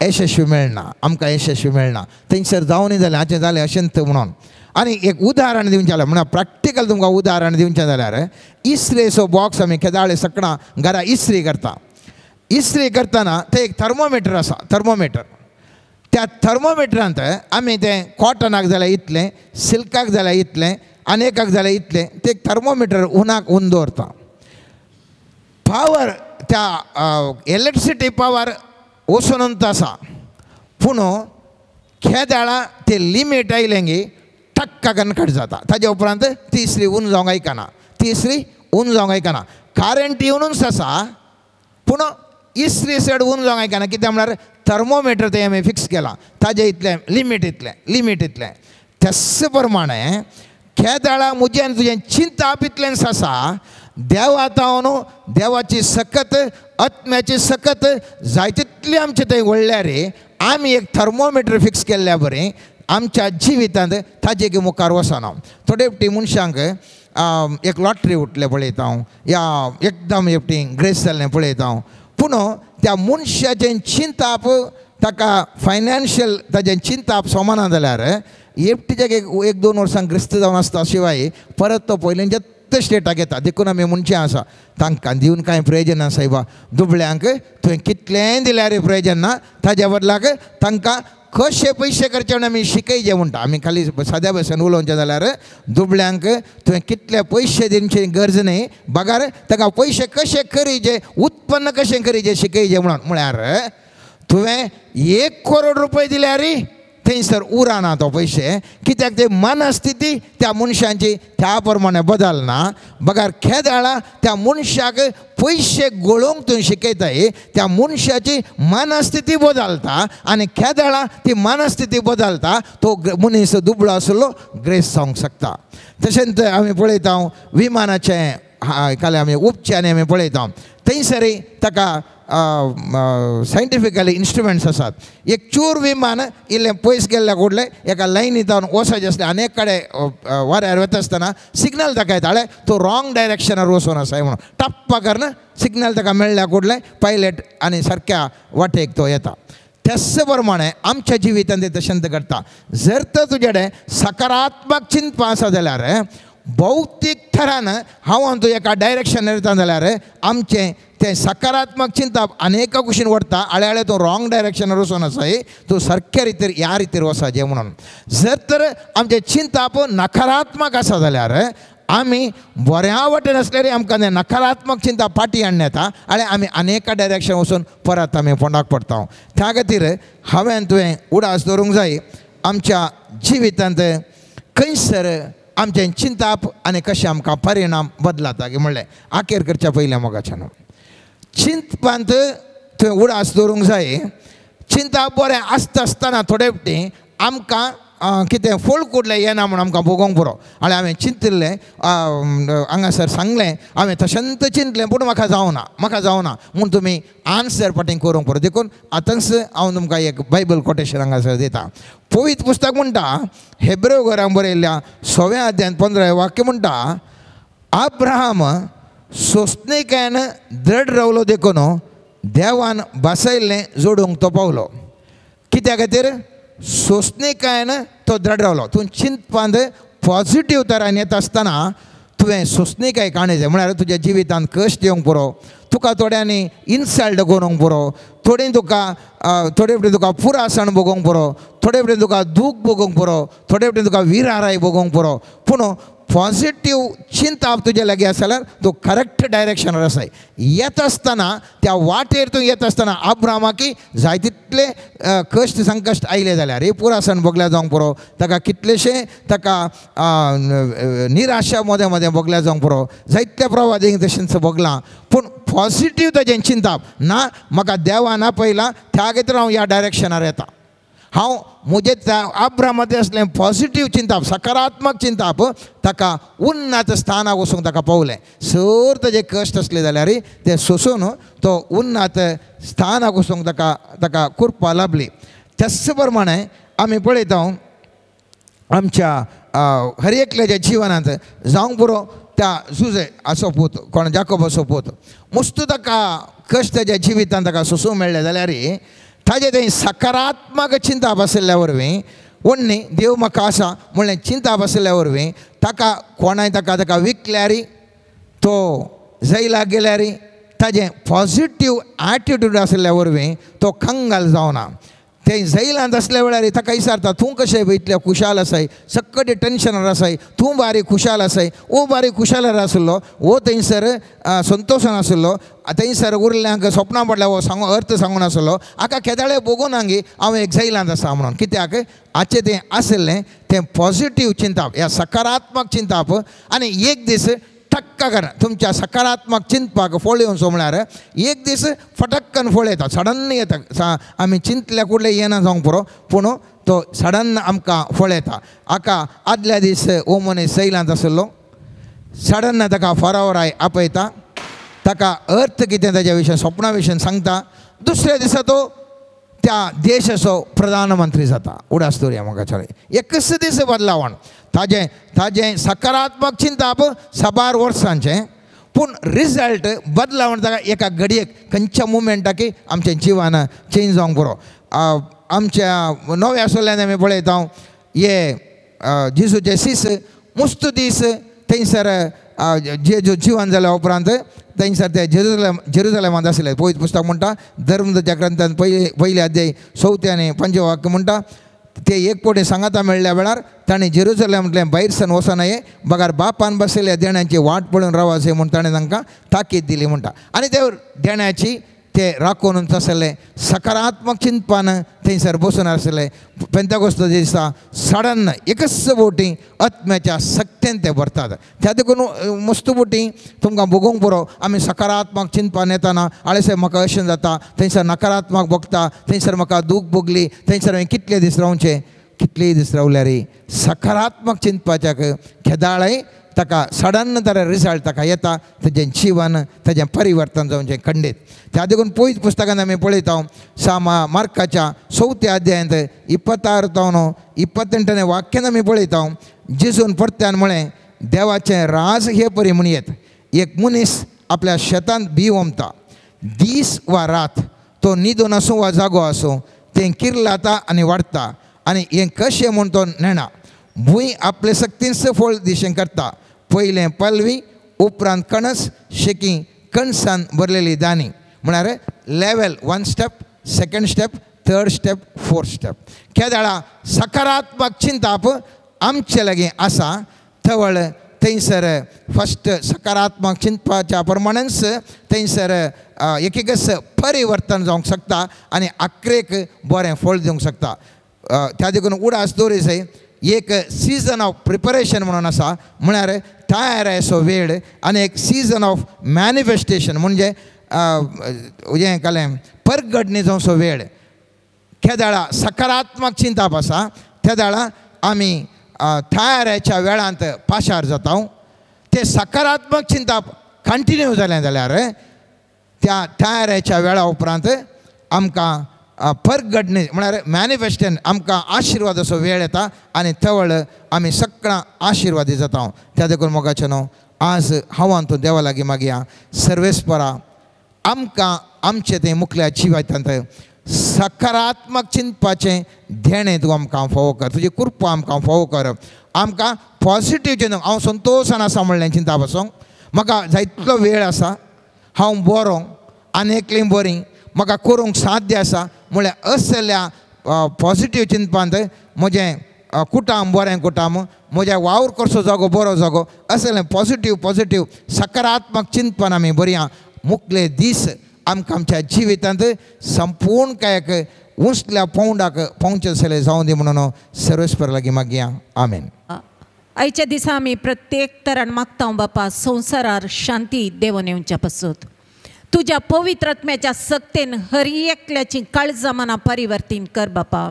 E: यशस्वी मेळना, आमकां यशस्वी मेळना. थंयसर जावनूय जालें हाचें जालें अशें म्हणून. आनी एक उदाहरण दिवचें जाल्यार म्हणल्यार प्रॅक्टिकल तुमकां उदाहरण दिवचें जाल्यार इस्त्रेचो बॉक्स आमी केदाळे सकणां घरा इस्त्री करता. इस्त्री करतना तें एक थर्मोमिटर आसा, थर्मोमिटर. त्या थर्मोमिटरांत आमी तें कॉटनाक जाल्यार इतलें, सिल्काक जाल्यार इतलें, आनी एकाक जाल्यार इतलें, तें एक थर्मोमिटर उनाक ऊन दवरता. पावर त्या इलेक्ट्रिसिटी पावर वचून आसा, पूण केदाळा ते लिमीट आयलें गी टक्का कन्न कट जाता. ताजे उपरांत तिसरी ऊन जावंक आयकना, तिसरी ऊन जावंक आयकना. करंट येवनूच आसा पूण इस्त्री चड ऊन जावंक आयकना. कित्याक म्हळ्यार थर्मोमिटर तें आमी फिक्स केलां, ताजें इतलें लिमीट इतलें, लिमीट इतलें. त्याच प्रमाणे केदाळा म्हजें आनी तुजें चिंताप इतलेंच आसा, देवा तावन देवाची सकत आत्म्याची सकत जाय तितली आमचे थंय व्हडल्यार आमी एक थर्मोमिटर फिक्स केल्ल्या बरें आमच्या जिवितांत ताजे मुखार वचना. थोडे फावटी मनशांक एक लॉटरी उठलें पळयता हांव, या एकदम एकटी ग्रेस जाल्लें पळयता हांव, पूण त्या मनशाचें चिंताप ताका फायनान्शियल ताजें चिंताप सोमाना जाल्यार एकटीच्याक एक दोन वर्सां ग्रस्त जावन आसता शिवाय परत तो पयलींच्या तशेंच स्टेटाक येता. देखून आमी म्हणचें आसा तांकां दिवन कांय प्रयोजन ना सायबा, दुबळ्यांक तुवें कितलेंय दिल्यार प्रयोजन ना, ताज्या बदलाक तांकां कशे पयशे करचे म्हणून आमी शिकयचे म्हणटा. आमी खाली साद्या भाशेन उलोवचें जाल्यार दुबळ्यांक तुवें कितले पयशे दिवची गरज न्ही, बगार ताका पयशे कशे करीचे, उत्पन्न कशें करीचे शिकयचे म्हणून. म्हळ्यार तुवें 1 करोड रुपये दिल्यार थंयसर उरना तो पयशे, कित्याक ते मनस्थिती त्या मनशांची त्या प्रमाणे बदलना. बगार खेदाळा त्या मनशाक पयशे गळोवंक तूं शिकयताय, त्या मनशाची मनस्थिती बदलता आनी खेदाळा ती मनस्थिती बदलता, तो मनीस दुबळो आसलो ग्रेस जावंक शकता. तशेंच आमी पळयता विमानाचें काल आमी उपच्यानी आमी पळयता, थंयसरय ताका सायंटिफिकली इन्स्ट्रुमेंट्स आसात. एक चूर विमान इल्लें पयस गेल्ल्या कुडलें एका लायनी जावन वचपाचें आसलें आनी एक कडेन वाऱ्यार वता आसतना सिग्नल ताका येतालें तो रॉंग डायरेक्शनार वचून आसा म्हणून, टप्प करून सिग्नल ताका मेळ्ळ्या कुडलें पायलट आनी सारक्या वाटेक तो येता. त्याच प्रमाणे आमच्या जिवितांत तें तशेंच घडटा. जर तर तुजे कडेन सकारात्मक चिंतपां आसा जाल्यार भौतीक थरान हांव तूं एका डायरेक्शनार वता जाल्यार आमचें तें सकारात्मक चिंतप अनेका कुशीन व्हरता, आळे आळे तूं रॉंग डायरेक्शनार वचून आसाय, तूं सारक्या रितीर ह्या रितीर वचपाचें म्हणून. जर तर आमचें चिंतप नकारात्मक आसा जाल्यार आमी बऱ्या वाटेन आसल्यार आमकां तें नकारात्मक चिंतप फाटीं हाडून येता आनी आमी अनेका डायरेक्शन वचून परत आमी फोंडाक पडटा. त्या खातीर हांवें तुवें उडास दवरूंक जाय आमच्या जिवितांत खंयसर आमचें चिंतप आनी कशें आमकां परिणाम बदलाता म्हणलें आखेर करच्या पयलें मोगाच्यान चिंतपांत तुवें उडास दवरूंक जाय. चिंतप बरें आसता आसतना थोडे फावटी आमकां कितें फळ कुडलें येना म्हूण आमकां भोगोवंक पुरो. आनी हांवें चिंतिल्लें हांगासर सांगलें, हांवें तशेंच चिंतलें पूण म्हाका जावना, म्हाका जावना म्हूण तुमी आन्सर फाटीं करूंक पुरो. देखून आतांच हांव तुमकां एक बायबल कोटेशन हांगासर दिता. पवित्र पुस्तक म्हणटा हेब्रेव घरांत बरयल्ल्या 6व्या अध्यायांत 15 वाक्य म्हणटा, अब्राहम सोंसणीकायेन दृढ रावलो देखून देवान बसयल्लें जोडूंक तो पावलो. कित्या खातीर? सोंसणीकायेन तो दृढ रावलो. तूं चिंतपांत पॉजिटीव तरान येता आसतना तुवें सोंसणीकाय काडूंक जाय. म्हळ्यार तुज्या जिवितांत कश्ट येवंक पुरो, तुका थोड्यांनी इन्सल्ट करूंक पुरो, थोडी तुका थोडे फावटी तुका पुरासण भोगोवंक पुरो, थोडे फावटी तुका दूख भोगोवंक पुरो, थोडे फावटी तुका विराराय भोगोवंक पुरो, पूण पॉजिटीव चिंतप तुजे लागीं आसा जाल्यार तूं करेक्ट डायरेक्शनार आसाय. येता आसतना त्या वाटेर तूं येता आसतना अब्राहमाकी जाय तितले कश्ट संकश्ट आयले जाल्यार हे पुरासण भोगल्या जावंक पुरो, ताका कितलेशे ताका निराशा मदें मदें भोगल्या जावंक पुरो, जायत्या प्रवादींक तशेंच भोगलां, पूण पॉजिटीव ताजें चिंतप ना म्हाका देवान आपयलां त्या खातीर हांव ह्या डायरेक्शनार येता. हांव म्हजें त्या अब्राहमाचें आसलें पॉजिटीव चिंतप, सकारात्मक चिंतप ताका उन्नत स्थानाक वचूंक ताका पावलें. सर ताजे कश्ट आसले जाल्यार ते सोंसून तो उन्नत स्थानाक वचूंक ताका ताका कृपा लाभली. त्याच प्रमाणे आमी पळयता आमच्या हर एकल्याच्या जिवनांत जावंक पुरो त्या जुजे असो पूत कोण जाकोबाचो पूत मुस्त ताका कश्ट ताच्या जिवितांत ताका सोंसूंक मेळ्ळें जाल्यार ताजें तें सकारात्मक चिंतप आशिल्ल्या वरवीं वण्णी देव म्हाका आसा म्हणलें चिंतप आशिल्ल्या वरवीं ताका कोणाय ताका ताका विकल्यार तो जैलाक गेल्यार ताजें पॉजिटीव एटिट्यूड आशिल्ल्या वरवीं तो कंगाल जावना. ते जैलांत आसल्या वेळार ताका विचारता तूं कशें इतलें खुशाल आसाय, सक्कटे टेंशनार आसाय, तूं बारीक खुशाल आसाय. ओ बारीक खुशालार आसलो, ओ थंयसर संतोशान आसलो, थंयसर उरल्यांक सपनां पडल्या हो सांगू अर्थ सांगून आसलो. हाका केदाळे भोगून आंगी हांव एक जैलांत आसा म्हणून. कित्याक हाचें तें आशिल्लें तें पॉजिटीव चिंतप, ह्या सकारात्मक चिंतप. आनी एक दीस टक्का कर तुमच्या सकारात्मक चिंतपाक फळ येवचो म्हळ्यार एक दीस फटक्कन फळ येता, सडन येता. आमी चिंतल्या कुडले येना जावंक पुरो, पूण तो सडन आमकां फळ येता. हाका आदल्या दीस हो मनीस सैलांत आसलो, सडन ताका फरावराय आपयता, ताका अर्थ कितें ताज्या विशय सपना विशय सांगता. दुसऱ्या दिसा तो त्या देशाचो प्रधानमंत्री जाता. उडास दवरया म्हाका चल एकच दीस बदलावण ताजें ताजें सकारात्मक चिंतप साबार वर्सांचें, पूण रिजल्ट बदलावण ताका एका घडयेक खंयच्या मुमेंटाक आमचें जिवन चेंज जावंक पुरो. आमच्या नव्या सोल्यान आमी पळयता हे जेजूचे सीस मुस्त दीस थंयसर जेजू जिवन जाल्या उपरांत थंयसर ते जेरुजलेमांत आसले. पवित्र पुस्तक म्हणटा धर्मच्या ग्रंथान पयले अध्याय चवथे आनी पंचवे वाक्य म्हणटा ते एक पवटी सांगाता मेळ्ळ्या वेळार ताणें जेरुजलेमांतल्यान भायर सन वचनाये बगर बापान बसयल्ल्या देण्याची वाट पळोवन रावाचे म्हूण ताणें तांकां ताकीद दिली म्हणटा. आनी ते देण्याची ते राखून आसले सकारात्मक चिंतपान थंयसर बसून आसले. पेंताकोस्त दिसा सडन एकच बोटी आत्म्याच्या सक्तेन ते भरतात. त्या देखून मस्त बोटी तुमकां भोगूंक पुरो. आमी सकारात्मक चिंतपान येताना आळेसे म्हाका अशें जाता, थंयसर नकारात्मक भोगता, थंयसर म्हाका दूख भोगली, थंयसर हांवें कितले दीस रावचे, कितले दीस रावल्यार सकारात्मक चिंतपाच्याक खेदाळय ताका सडन तर रिजल्ट ताका येता, ताजें जीवन ताजें परिवर्तन जावचें खंडीत. त्या देखून पयत पुस्तकान आमी पळयता सामा मार्काच्या चवथ्या अध्यायांत 26 तावन 28 वाक्यान आमी पळयता जेजून परत्यान म्हळें देवाचें राज हे परी म्हणयेत, एक मनीस आपल्या शेतांत बी ओंपता, दीस वा रात तो न्हिदून आसूं वा जागो आसूं तें किर्लाता आनी वाडटा आनी हें कशें म्हूण तो नेणा. भूंय आपले सक्तींच फळ दिशें करता, पयलें पालवी उपरांत कणस शेकी कणसान भरलेली दाणी. म्हळ्यार level 1 step, 2nd step, 3rd step, 4th step. केदळा सकारात्मक चिंताप आमचे लागीं आसा तवळ थंयसर फस्ट सकारात्मक चिंतपाच्या प्रमाणेच थंयसर एक एकच परिवर्तन जावंक शकता आनी आखरेक बरें फळ दिवंक शकता. त्या देखून उडास दवरी जाय एक सीजन ऑफ प्रिपरेशन म्हणून आसा, म्हळ्यार तयारायचो वेळ आनी एक सीजन ऑफ मॅनिफेस्टेशन म्हणजे हें कालें परगडणी जावचो वेळ. केदळा सकारात्मक चिंताप आसा तेदळा आमी तयाराच्या वेळांत पाशार जाता. ते सकारात्मक चिंताप कंटिन्यू जालें जाल्यार त्या तयाराच्या वेळा उपरांत आमकां परगडणी म्हळ्यार मॅनिफेस्टेशन आमकां आशिर्वादाचो वेळ येता आनी तवळ आमी सगळां आशिर्वादी जाता. त्या देखून मोगाचें न्हू आज हांव तूं देवा लागीं मागया सर्वेस्परा आमकां आमचें तें मुखल्या जिवितांत सकारात्मक चिंतपाचें देणें तूं आमकां फावो कर, तुजी कृपा आमकां फावो कर, आमकां पॉजिटीव चिंतूंक. हांव संतोशान आसा म्हणलें चिंता पासून म्हाका जायतलो वेळ आसा, हांव बरो आनी एकलीं बरीं म्हाका करूंक साध्य आसा म्हळ्यार असल्या पॉजिटीव चिंतपांत म्हजें कुटाम बरें कुटाम, म्हज्या वावर करचो जागो बरो जागो, असलें पॉजिटीव पॉजिटीव सकारात्मक चिंतपान आमी बरया मुखले दीस आमकां आमच्या जिवितांत संपूर्ण कायक उंचल्या पावंडाक पावचें जालें जावं दी म्हणून सर्वेस्पर लागीं मागया. आमेन.
F: आयच्या दिसा आमी प्रत्येक तरान मागता बापा संवसारार शांती देवून येवच्या पासून तुज्या पवित्र आत्म्याच्या सक्तेन हर एकल्याची काळजां मनां परिवर्तन कर बापा.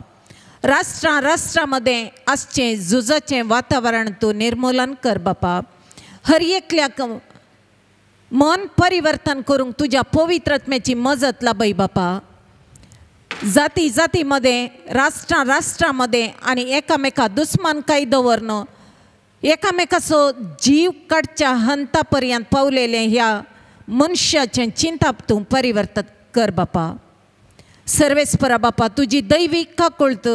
F: राष्ट्रां राष्ट्रां आसचें झुजाचें वातावरण तूं निर्मूलन कर बापा. हर एकल्याक मन परिवर्तन करूंक तुज्या पवित्र आत्म्याची मजत लाभय बापा. जाती जाती मदें राष्ट्रां राष्ट्रां मदें आनी एकामेका दुस्मानकाय दवरन एकामेकाचो जीव काडच्या हंता पर्यंत पावलेलें ह्या मनशाचें चिंताप तूं परिवर्तन कर बापा. सर्वेस्परा बापा तुजी दैवीक काकुळट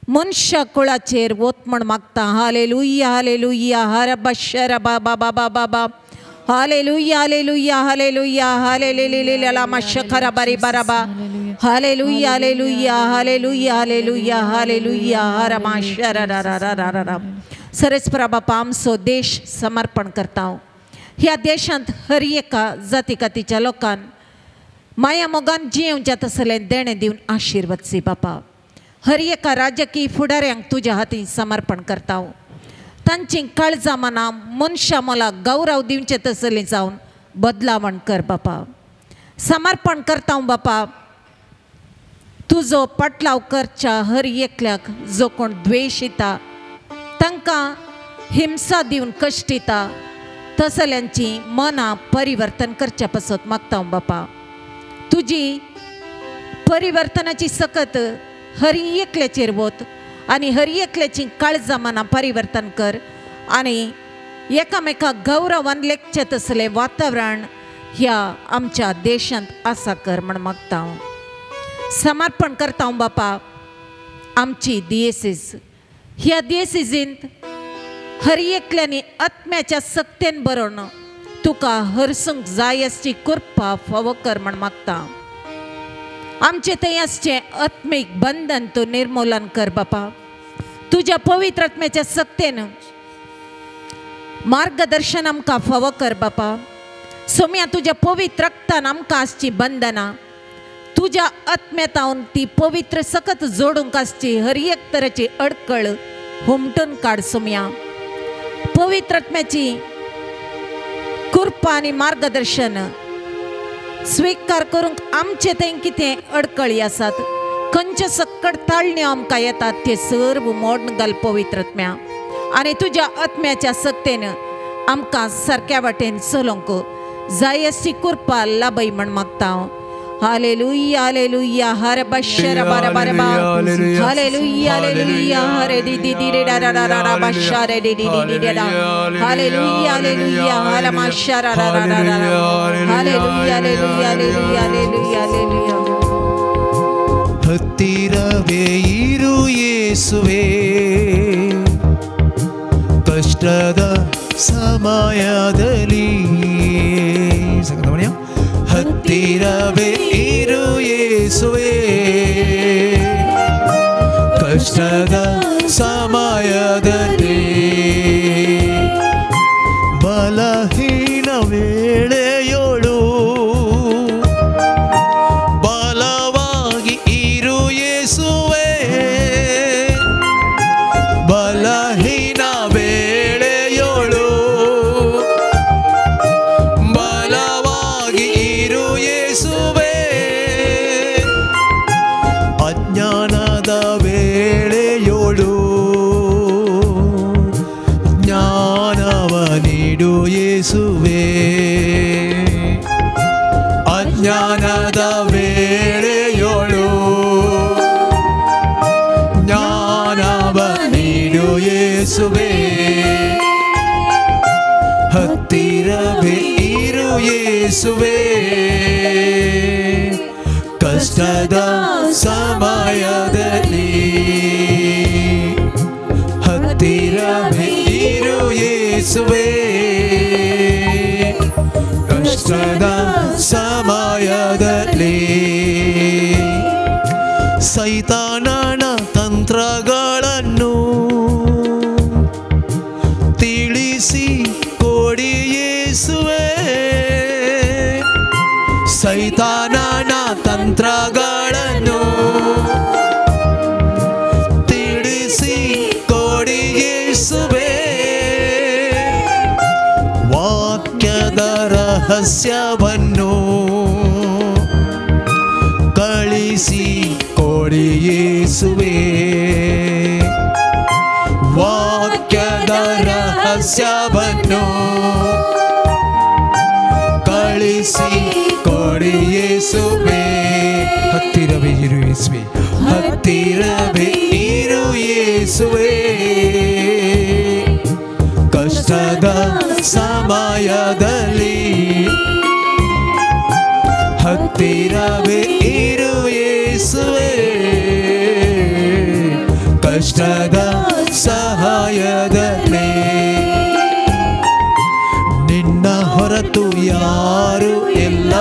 F: मनशा कुळाचेर वत म्हण मागता. हालेलुया हालेलुया हरबा शरबा बाबा बाबा बा हालेलुया हालेलुया हालेलुया हालेलेलेलेला शखरा बारी बाराबा hallelujah hallelujah hallelujah hallelujah hallelujah हरमा शरा. सर्वेस्परा बापा आमचो देश समर्पण करता. ह्या देशांत हर एका जाती कातीच्या लोकान माया मोगान जियेवच्या तसलें देणें दिवन आशिर्वाद बापा. हर एका राजकीय फुडाऱ्यांक तुज्या हातीन समर्पण करता. तांची काळजां मनां मनशां मोला गौरव दिवचें तसलें जावन बदलावण कर बापा. समर्पण करता बापा तुजो पाटलाव करच्या हर एकल्याक जो कोण द्वेश येता तांकां हिंसा दिवन कश्टिता तसल्यांची मनां परिवर्तन करच्या पासत मागता बापा. तुजी परिवर्तनाची सकत हर एकल्याचेर वत आनी हर एकल्याची काळजां मनां परिवर्तन कर आनी एकामेका गौरवान लेखचें तसलें वातावरण ह्या आमच्या देशांत आसा कर म्हण मागता. समर्पण करता बापा आमची दियेसीस. ह्या दियेसीजींत हर एकल्यानी आत्म्याच्या सक्तेन बरोवन तुका हरसूंक जाय आसची कृपा फावो कर म्हण मागता. आमचे थंय आसचें आत्मीक बंधन तूं निर्मूलन कर बापा. तुज्या पवित्र आत्म्याच्या सक्तेन मार्गदर्शन आमकां फावो कर बापा. सोम्या तुज्या पवित्र रक्तान आमकां आसची बंधनां तुज्या आत्म्यातावन ती पवित्र सकत जोडूंक आसची हर एक तरेची अडकळ हुमटून काड सोम्या. पवित्र आत्म्याची कृपा आनी मार्गदर्शन स्विकार करूंक आमचे थंय कितें अडकळी आसात, खंयचे सक्कड ताळण्यो आमकां येतात ते सर्व मोडून घाल पवित्र आत्म्या. आनी तुज्या आत्म्याच्या सक्तेन आमकां सारक्या वाटेन चलोवंक जाय अशी कृपा लाभय म्हण मागता. हालेलुया हालेलुया हर बशर बार बार बा हालेलुया हालेलुया हरे दी दी दी रे डा डा डा डा बशर रे दी दी दी दी डा हालेलुया हालेलुया हर माशर रा रा रा रा hallelujah hallelujah hallelujah hallelujah hallelujah.
D: ಹತ್ತಿರವೇ ಇರು ಯೇಸುವೇ ಕಷ್ಟದ ಸಮಯದಲ್ಲಿ, ಹತ್ತಿರವೇ ಇರು ಯೇಸುವೇ ಕಷ್ಟದ ಸಮಯದಲ್ಲಿ, ಬಲಹೀನ ವೇಳೆಯೋಳು ಬಲವಾಗಿ ಇರು ಯೇಸುವೇ, ಬಲಹೀನ ವೇಳೆಯೋಳು ಬಲವಾಗಿ ಇರು ಯೇಸುವೇ, ಅಜ್ಞಾನದ ವೇಳೆಯೋಳು ಜ್ಞಾನವ ನೀಡು ಯೇಸುವೇ, ಅಜ್ಞಾನದ ವೇಳೆಯೋಳು ಜ್ಞಾನವ ನೀಡು ಯೇಸುವೇ, ಹತ್ತಿರವೇ ಇರು ಯೇಸುವೇ ಕಷ್ಟದ ಸಮಯದಲ್ಲಿ, ಹತ್ತಿರವೇ ಇರು ಯೇಸುವೇ ಕಷ್ಟದ ಸಮಯದಲ್ಲಿ, ಸೈತಾನನ ತಂತ್ರಗಳನ್ನು ತಿಳಿಸಿ ಕೊಡಿ ಯೇಸುವೇ, ಸೈತಾನನ ತಂತ್ರಗಳನ್ನು ತಿಳಿಸಿ ಕೊಡಿ ಯೇಸುವೇ, ವಾಕ್ಯದ ರಹಸ್ಯವನ್ನು ಕಳಿಸಿ ಕೊಡಿ ಯೇಸುವೇ, ವಾಕ್ಯದ ರಹಸ್ಯವನ್ನು ಕಳಿಸಿ ಕೊಡಿ ಯೇಸುವೇ, ಹತ್ತಿರವೇ ಇರು ಯೇಸುವೇ, ಹತ್ತಿರವೇ ಇರು ಯೇಸುವೇ ಕಷ್ಟದ ಸಮಯದಲ್ಲಿ, ಹತ್ತಿರವೇ ಇರು ಯೇಸುವೇ ಕಷ್ಟದ ಸಹಾಯದಲ್ಲಿ, ನಿನ್ನ ಹೊರತು ಯಾರು ಇಲ್ಲ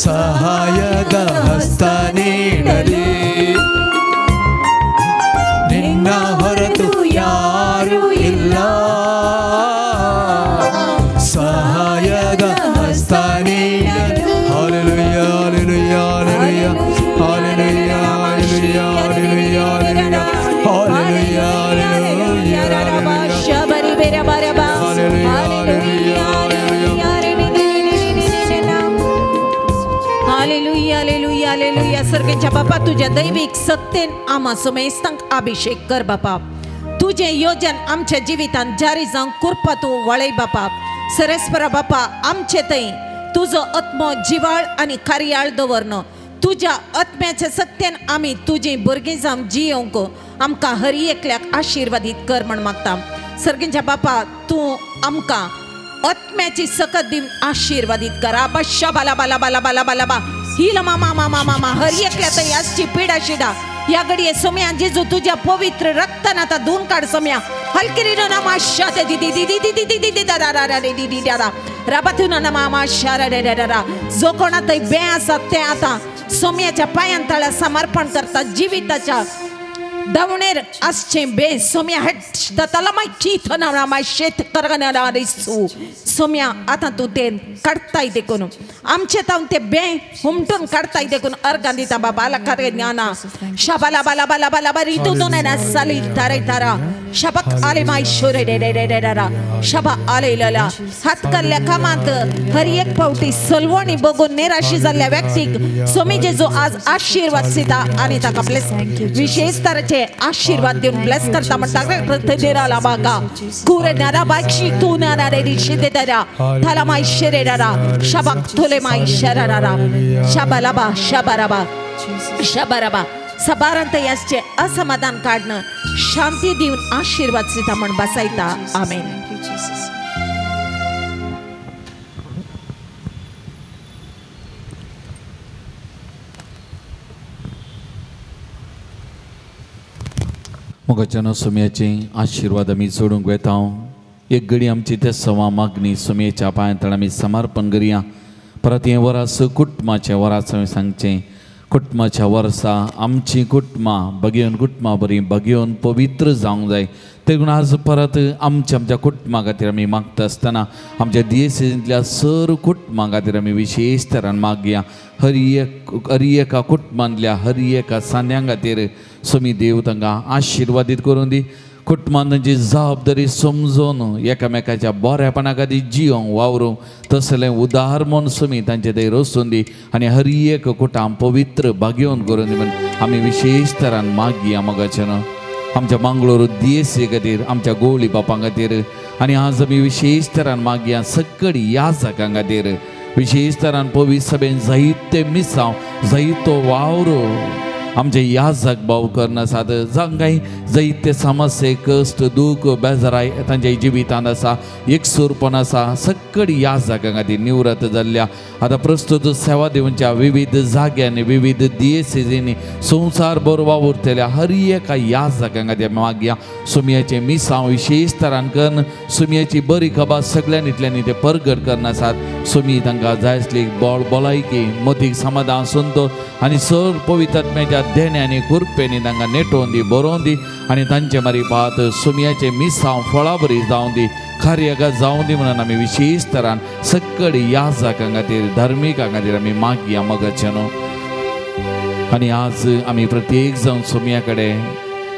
D: ಸಹಾಯದ ಹಸ್ತ ನೀಡಲಿ, ನಿನ್ನ ಹೊರತು ಯಾರು ಇಲ್ಲ ಸಹಾಯದ ಹಸ್ತ ನೀಡಲಿ. Hallelujah hallelujah hallelujah hallelujah hallelujah hallelujah hallelujah
F: hallelujah hallelujah hallelujah. सर्गेच्या बापा तुझ्या दैविक सत्तेन आमा सुमेस्तांक अभिषेक कर बापा. तुझे योजन आमच्या जिवितांत जारी जावंक कृपा तूं वळय बापा. सरस्परा बापा आमचे थंय तुजो आत्मो जिवाळ आनी कार्याळ दवरन तुज्या आत्म्याच्या सत्तेन आमी तुजी भुरगीं जावन जियोवंक आमकां हर एकल्याक आशिर्वादीत कर म्हण मागता. सर्गेच्या बापा तूं आमकां आत्म्याची सकत दिवन आशिर्वादीत करा. बश्शा बाला बाला बाला बाला बाला बा हिल मामा मामा मामा हर एकल्या थंय आसची पिडा शिडा ह्या घडये सोम्या जेजू तुज्या पवित्र रक्तान आतां धुवन काड सोम्या हलकिरी नामा शाते दी दी दी दी दी दी दी दा रा रा दी दी दा राबातून नामा शारा रे रे रा जो कोणा थंय बें आसा तें आतां सोम्याच्या पांयान तळा समर्पण करता जिविताच्या धांवणेर आसचें बें सोम्या हट दताला माय चीथ ना माय शेत करना रिसू सोम्या आतां तूं तें काडटाय देखून आमचे तावन तें बें हुमटून काडटाय देखून अर्गां दिता बाबा आला ज्ञाना शाबाला बाला बाला बाला बारी तूं ना साली तारे तारा शबक आले माय शोरे रे रे रे रा शबा आले लला हात करल्या कामांत हर एक फावटी सलवणी बघून निराशी जाल्ल्या व्यक्तीक सोमी जेजू आज आशिर्वाद दिता आनी ताका ब्लेस विशेष तरेचे आशीर्वाद देऊन ब्लेस करता म्हणटा बागा कुरे नारा बाक्षी तू नारा रे ऋषी दे थाला माय शेरे रा शबाक थोले माय शरा शबालाबा शबाराबा शबाराबा सबारांत याचे असमाधान काढणं शांती देऊन आशीर्वाद दिता म्हण बसायता. आमेन.
B: मोगाच्यानो सोम्याचे आशीर्वाद आमी जोडूंक वेता. एक घडी आमची ते सवा मागणी सोम्याच्या पांयांतळ आमी समर्पण करया. परत हें वरास कुटुंबाचें वरास हांवें सांगचें कुटुंबाच्या वर्सा आमचीं कुटुंबां बगेवन कुटुंबां बरीं बगेवन पवित्र जावंक जाय. देखून आज परत आमच्या आमच्या कुटुंबा खातीर आमी मागता आसतना आमच्या दियेसेंतल्या सर कुटुंबां खातीर आमी विशेष तरान मागया. हर एका कुटुंबांतल्या हर एका सांद्यां खातीर सोमी देव तांकां आशिर्वादीत करून दी. कुटुंबान तांची जबाबदारी समजून एकामेकाच्या बऱ्यापणा खातीर जियोंक वावरूंक तसलें उदाहरण म्हूण सोमी तांचे थंय रचून दी आनी हर एक कुटाम पवित्र भागेवन करून दी म्हूण आमी विशेष तरान मागया. मोगाच्यान आमच्या मंगळूर दियेसी खातीर आमच्या गोवळी बापां खातीर आनी आज आमी विशेष तरान मागया सगळी याजकां खातीर विशेष तरान पवित्र सभेन जायते मिसांव जायतो वावरो आमचे याजक भाव करून आसात. जांकां जायते समस्ये कश्ट दूख बेजाराय तांच्या जिवितांत आसा एकसूरपण आसा सगळी याजकां खातीर निवृत्त जाल्ल्या आतां प्रस्तुत सेवा दिवच्या विविध जाग्यांनी विविध दियेसेजींनी संवसार भर वावुरतल्या हर एका याजकां खातीर मागया. सोम्याचें मिसांव विशेष तरान करून सोम्याची बरी खबर सगळ्यांनी इतल्यांनी ते परगट करून आसात. सोमी तांकां जाय आसली बोळ भलायकी मतीक समाधान संतोष आनी सर पवित्र आत्म्याच्या देण्यांनी कृपेनी तांकां नेटोवन दी बरोवन दी आनी तांचे मारी पात सोम्याचें मिसांव फळाबरी जावं दी कार्याक जावं दी म्हणून आमी विशेष तरान सगळी याजकां खातीर धार्मिकां खातीर आमी मागया. मोगाच्यानो आनी आज आमी प्रत्येक जावन सोम्या कडेन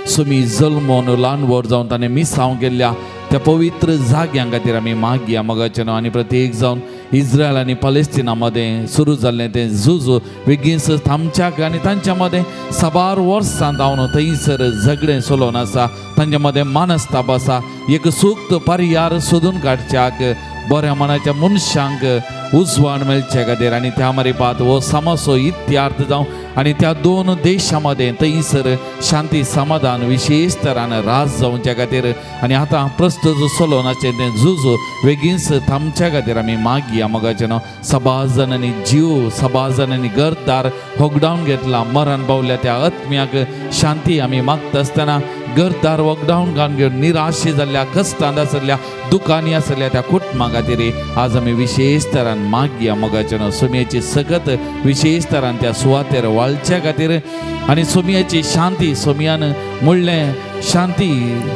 B: सोमी जल्मोन ल्हान व्हड जावन ताणें मिसांव केल्ल्या त्या पवित्र जाग्यां खातीर आमी मागया. मोगाच्यानो आनी प्रत्येक जावन इस्रायल आनी पलेस्टिना मदें सुरू जाल्लें तें झूज बेगीन थांबच्याक आनी तांच्या मदें साबार वर्सां जावन थंयसर झगडें चलोवन आसा तांच्या मदें मानस्ताप आसा एक सूक्त पर्यार सोदून काडच्याक बऱ्या मनाच्या मनशांक उजवाड मेळचे खातीर आनी त्या मारी पात हो समसो इत्यार्थ जावं आनी त्या दोन देशां मदें थंयसर शांती समाधान विशेष तरान राज जावच्या खातीर आनी आतां प्रस्तुत चलोवनाचें तें झूज बेगीनच थांबच्या खातीर आमी मागया. मोगाच्यानो सबार जाणांनी जीव सबार जाणांनी घरदार होगडावन घेतला मरण पावल्या त्या आत्म्याक शांती आमी मागता आसतना घरदार वगडावन घालून घेवन निराशे जाल्ल्या कश्टांत आसल्या दुकानी आसल्या त्या कुटुंबा खातीर आज आमी विशेष तरान मागया. मोगाच्यानो सोम्याची सगत विशेष तरान त्या सुवातेर वाळच्या खातीर आनी सोम्याची शांती सोम्यान म्हणलें शांती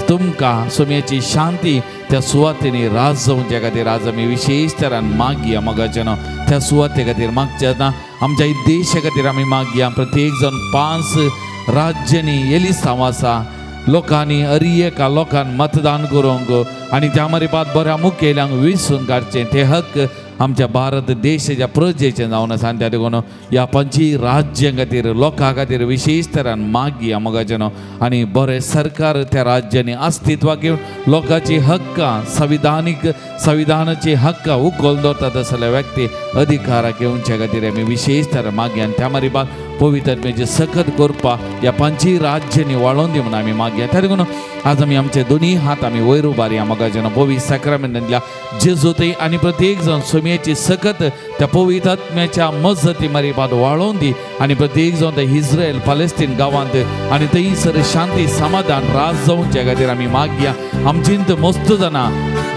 B: तुमकां सोम्याची शांती त्या सुवातेनी राज जावच्या खातीर आज आमी विशेष तरान मागया. मोगाच्यानो त्या सुवाते खातीर मागच्या ना आमच्या देशा खातीर आमी मागया. प्रत्येक जावन 5 राज्यांनी एलिसांव आसा लोकांनी हर एका लोकांक मतदान करूंक आनी त्या मारी पात बऱ्या मुखेल्यांक विसून काडचें ते हक्क आमच्या भारत देशाच्या प्रजेचें जावन आसा. आनी त्या देखून ह्या 5 राज्यां खातीर लोकां खातीर विशेष तरान मागया. मोगाच्यानो आनी बरें सरकार त्या राज्यांनी अस्तित्वाक घेवन लोकांची हक्कां संविधानीक संविधानाची हक्कां उखल दवरतात असल्या व्यक्ती अधिकाराक येवच्या खातीर आमी विशेष तरान मागया. आनी त्या मारी पात पवित्र आत्म्याची सकत करपा ह्या पांचय राज्यांनी वाळोवन दी म्हणून आमी मागया. त्या देखून आज आमी आमचे दोनूय हात आमी वयर उबारया मोगाच्यान पवित्र साक्रामेंतांतल्या जेजू थंय आनी प्रत्येक जाण सोमयेची सकत त्या पवित्र आत्म्याच्या मजती मारिपात वाळोवन दी आनी प्रत्येक जाण त्या इस्रायल पालेस्तीन गांवांत आनी थंयसर शांती समाधान राज जावच्या खातीर आमी मागया. आमचींत मस्त जाणां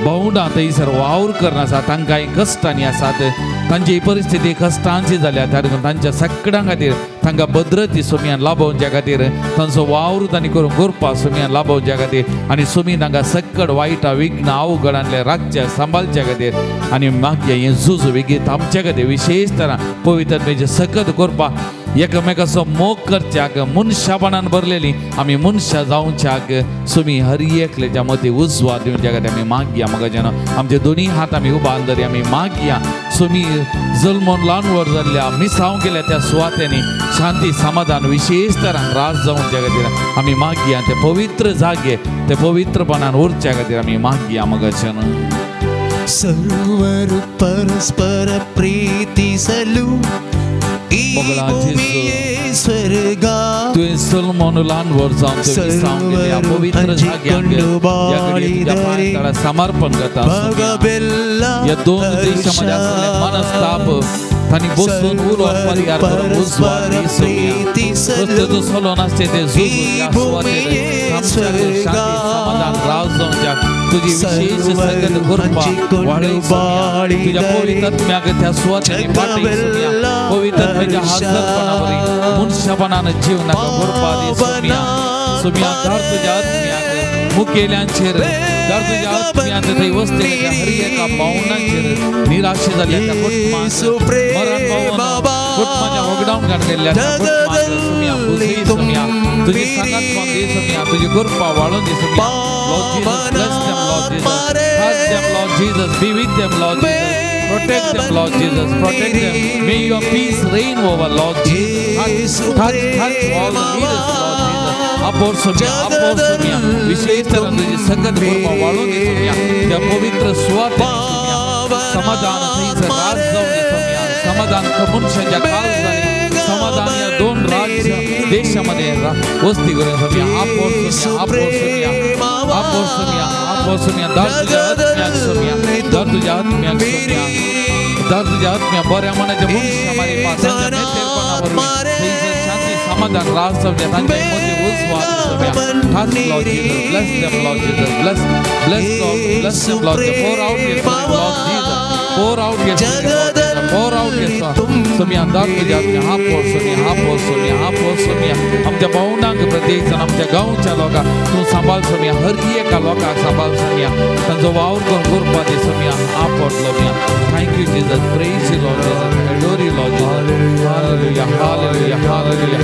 B: भावंडां थंयसर वावर करना आसा, तांकांय कश्टांनी आसात, तांची परिस्थिती कश्टांची जाल्या, त्या देखून तांच्या सगळ्यां खातीर तांकां भद्रती सोमयान लाभोवच्या खातीर तांचो वावर तांणी करून करपा सोमयान लाभोवच्या खातीर आनी सोमी तांकां सक्कड वायटा विघ्न अवघडांतले राखच्या सांबाळच्या खातीर आनी मागया हें झूज वेगीत आमच्या खातीर विशेष तरा पवित्र आत्म्याचें सकत करपा एकामेकाचो मोग करच्याक मनशापणान भरलेली आमी मनशां जावच्याक सोमी हर एकल्याच्या मदीं उजवा दिवच्या खातीर आमी मागया. मोगाच्यान आमचे दोनूय हात आमी उबारून धरया आमी मागया सोमी जल्मोन ल्हान व्हड जाल्ल्या मिसांव गेल्या त्या सुवात्यांनी शांती समाधान विशेष तरान राज जावच्या खातीर आमी मागया. ते पवित्र जागे ते पवित्रपणान उरच्या खातीर आमी मागया. मोगाच्यान
D: सर्वर परस्पर प्रीतिसलू
B: तुवें सलमोन ल्हान व्हड जावन तुवें मिसांव गेल्या पवित्र जाग्यांक ह्या घडये तुज्या पांयां समर्पण करता. ह्या दोन देशां मदीं आसलें मनस्ताप तांणी बसून उलोवप परिहार करून उजवा दी सोमया. रस्त्याचो सलो नासचे ते झूज ह्या सुवातेर आमच्या शांती समाधान राज जावच्या तुजी विशेष संगत करपा वाडय सोमया. तुज्या पवित्र आत्म्याक त्या सुवातेनी पाटय सोमया. पवित्र आत्म्याच्या हाजरपणा वरी मनशापणान जीवनाक करपा दी सोमया. सोमया धाड तुज्या आत्म्याक मुखेल्यांचेर, धाड तुज्या आत्म्यांत थंय वसलेल्या हर एका भावनांचेर निराशे जाल्ल्या त्या कुटुंबांक, मरण पावून कुटुंबाच्या होगडावन काडलेल्या त्या कुटुंबांक सोमया बुजय सोमया. तुजी सांगात दी सोमया, तुजी कृपा वाळोवन दी Somaiya. Lord Jesus, bless them, Lord Jesus. Touch them, Lord Jesus. Be with them, Lord Jesus. Protect them, Lord Jesus. Protect them. May your peace reign over, Lord Jesus. Touch, touch, touch all the leaders, Lord Jesus. आपोर Somaiya, आपोर Somaiya. विशेष तरान तुजी संगत कृपा वाळोवन दी सोमया. त्या पवित्र सुवातेनी सोमया समाधान थंयसर राज जावन दी सोमया. समाधान मनशाच्या काळजांनी समाधान ह्या दोन राज्य देशामध्ये वस्ती करून सोमया. आपोर सोमया, आपोर सोमया, आपोर सोमया, आपोर सोमया. दार तुज्या आत्म्याक सोमया, दार तुज्या आत्म्याक सोमया, दार तुज्या आत्म्या बऱ्या मनाच्या मनशां मारिपा तांच्या मेतेरपणा वरवीं थंयसर शांती समाधान राज जावया. तांच्या मदीं उजवा दी Somaiya. Touch, Lord Jesus. Bless them, Lord Jesus. Bless, bless, Lord. Bless them, Lord. Pour out your spirit, Lord Jesus. Pour out your spirit, Lord Jesus. Pour out your spirit. Somaiya दार तुज्या आत्म्या आपोर सोमया, आपोर सोमया, आपोर सोमया. आमच्या भावनांक प्रत्येक जाण आमच्या गांवच्या लोकांक तूं सांबाळ सोमया. हर एका लोकांक सांबाळ सोमया. तांचो वावर करून करपा दी Somaiya. आपोर Somaiya. Thank you Jesus. Praise you Lord Jesus. Adore you Lord Jesus. Hallelujah, hallelujah, hallelujah,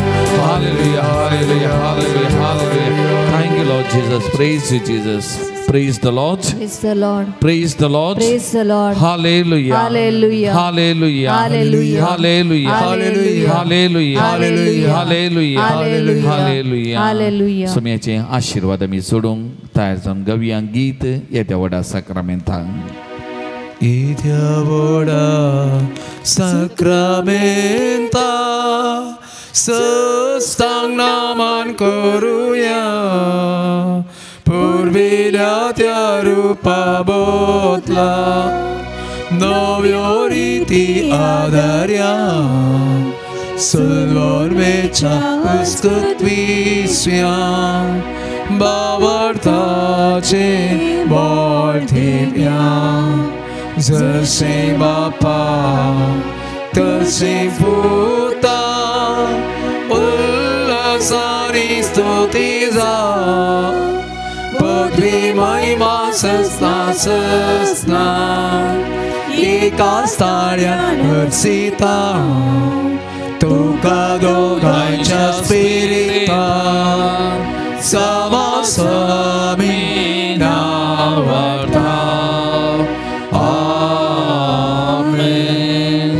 B: hallelujah, hallelujah, hallelujah, hallelujah. Thank you Lord Jesus. Praise you Jesus. Praise the Lord.
C: Praise the Lord.
B: Praise the Lord.
C: Praise the Lord.
B: Hallelujah.
C: Hallelujah.
B: Hallelujah.
C: Hallelujah.
B: Hallelujah.
C: Hallelujah.
B: Hallelujah.
C: Hallelujah.
B: Hallelujah. Hallelujah.
C: Hallelujah.
B: सोमयाचे आशीर्वाद आमी सोडूंक तयार जावन गवया गीत येद्या व्हडा साक्रामेंतांक.
D: येद्या व्हडा साक्रामेंता सस्तांग Naaman करुया पुर्विल्या त्या रुपा बोतला नव्यो रिती आदार्या सल्वर्वेच्या उस्कत्विस्या बावर्थाचे बोल ठेव्या जसे बापा तसे पुता उल्हासानी स्तुती जा पृथ्वी महिमा सस्ना सस्ना एका स्थाड्यान हर्षिता तुका दोगांच्या स्पिरितान समासमी नावार्था.
B: आमेन.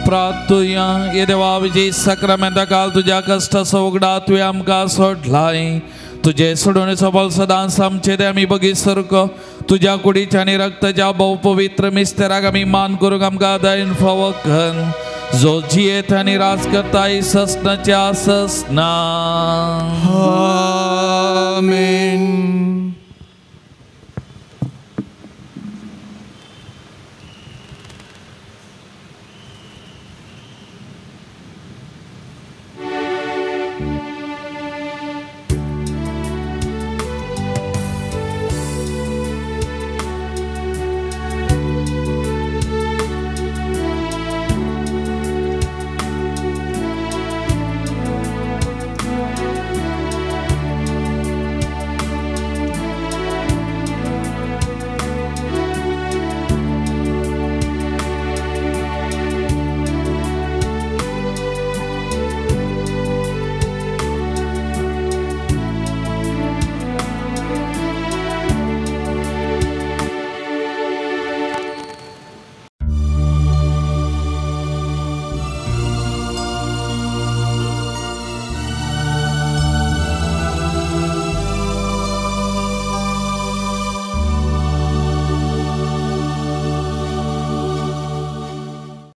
B: प्रार्थुया. ये देवा विजय साक्रामेंता काल तुज्या कश्टाचो उगडा तुवें आमकां सोडलाय. तुजे सोडवणेचो बल सदांच आमचे ते आमी बगीत सारको तुज्या कुडीच्या आनी रक्ताच्या भोव पवित्र मिस्तेराक आमी मान करूंक आमकां दयन फावो कर. जो जियेत आनी राज करताय ससनाच्या ससना.
D: आमेन.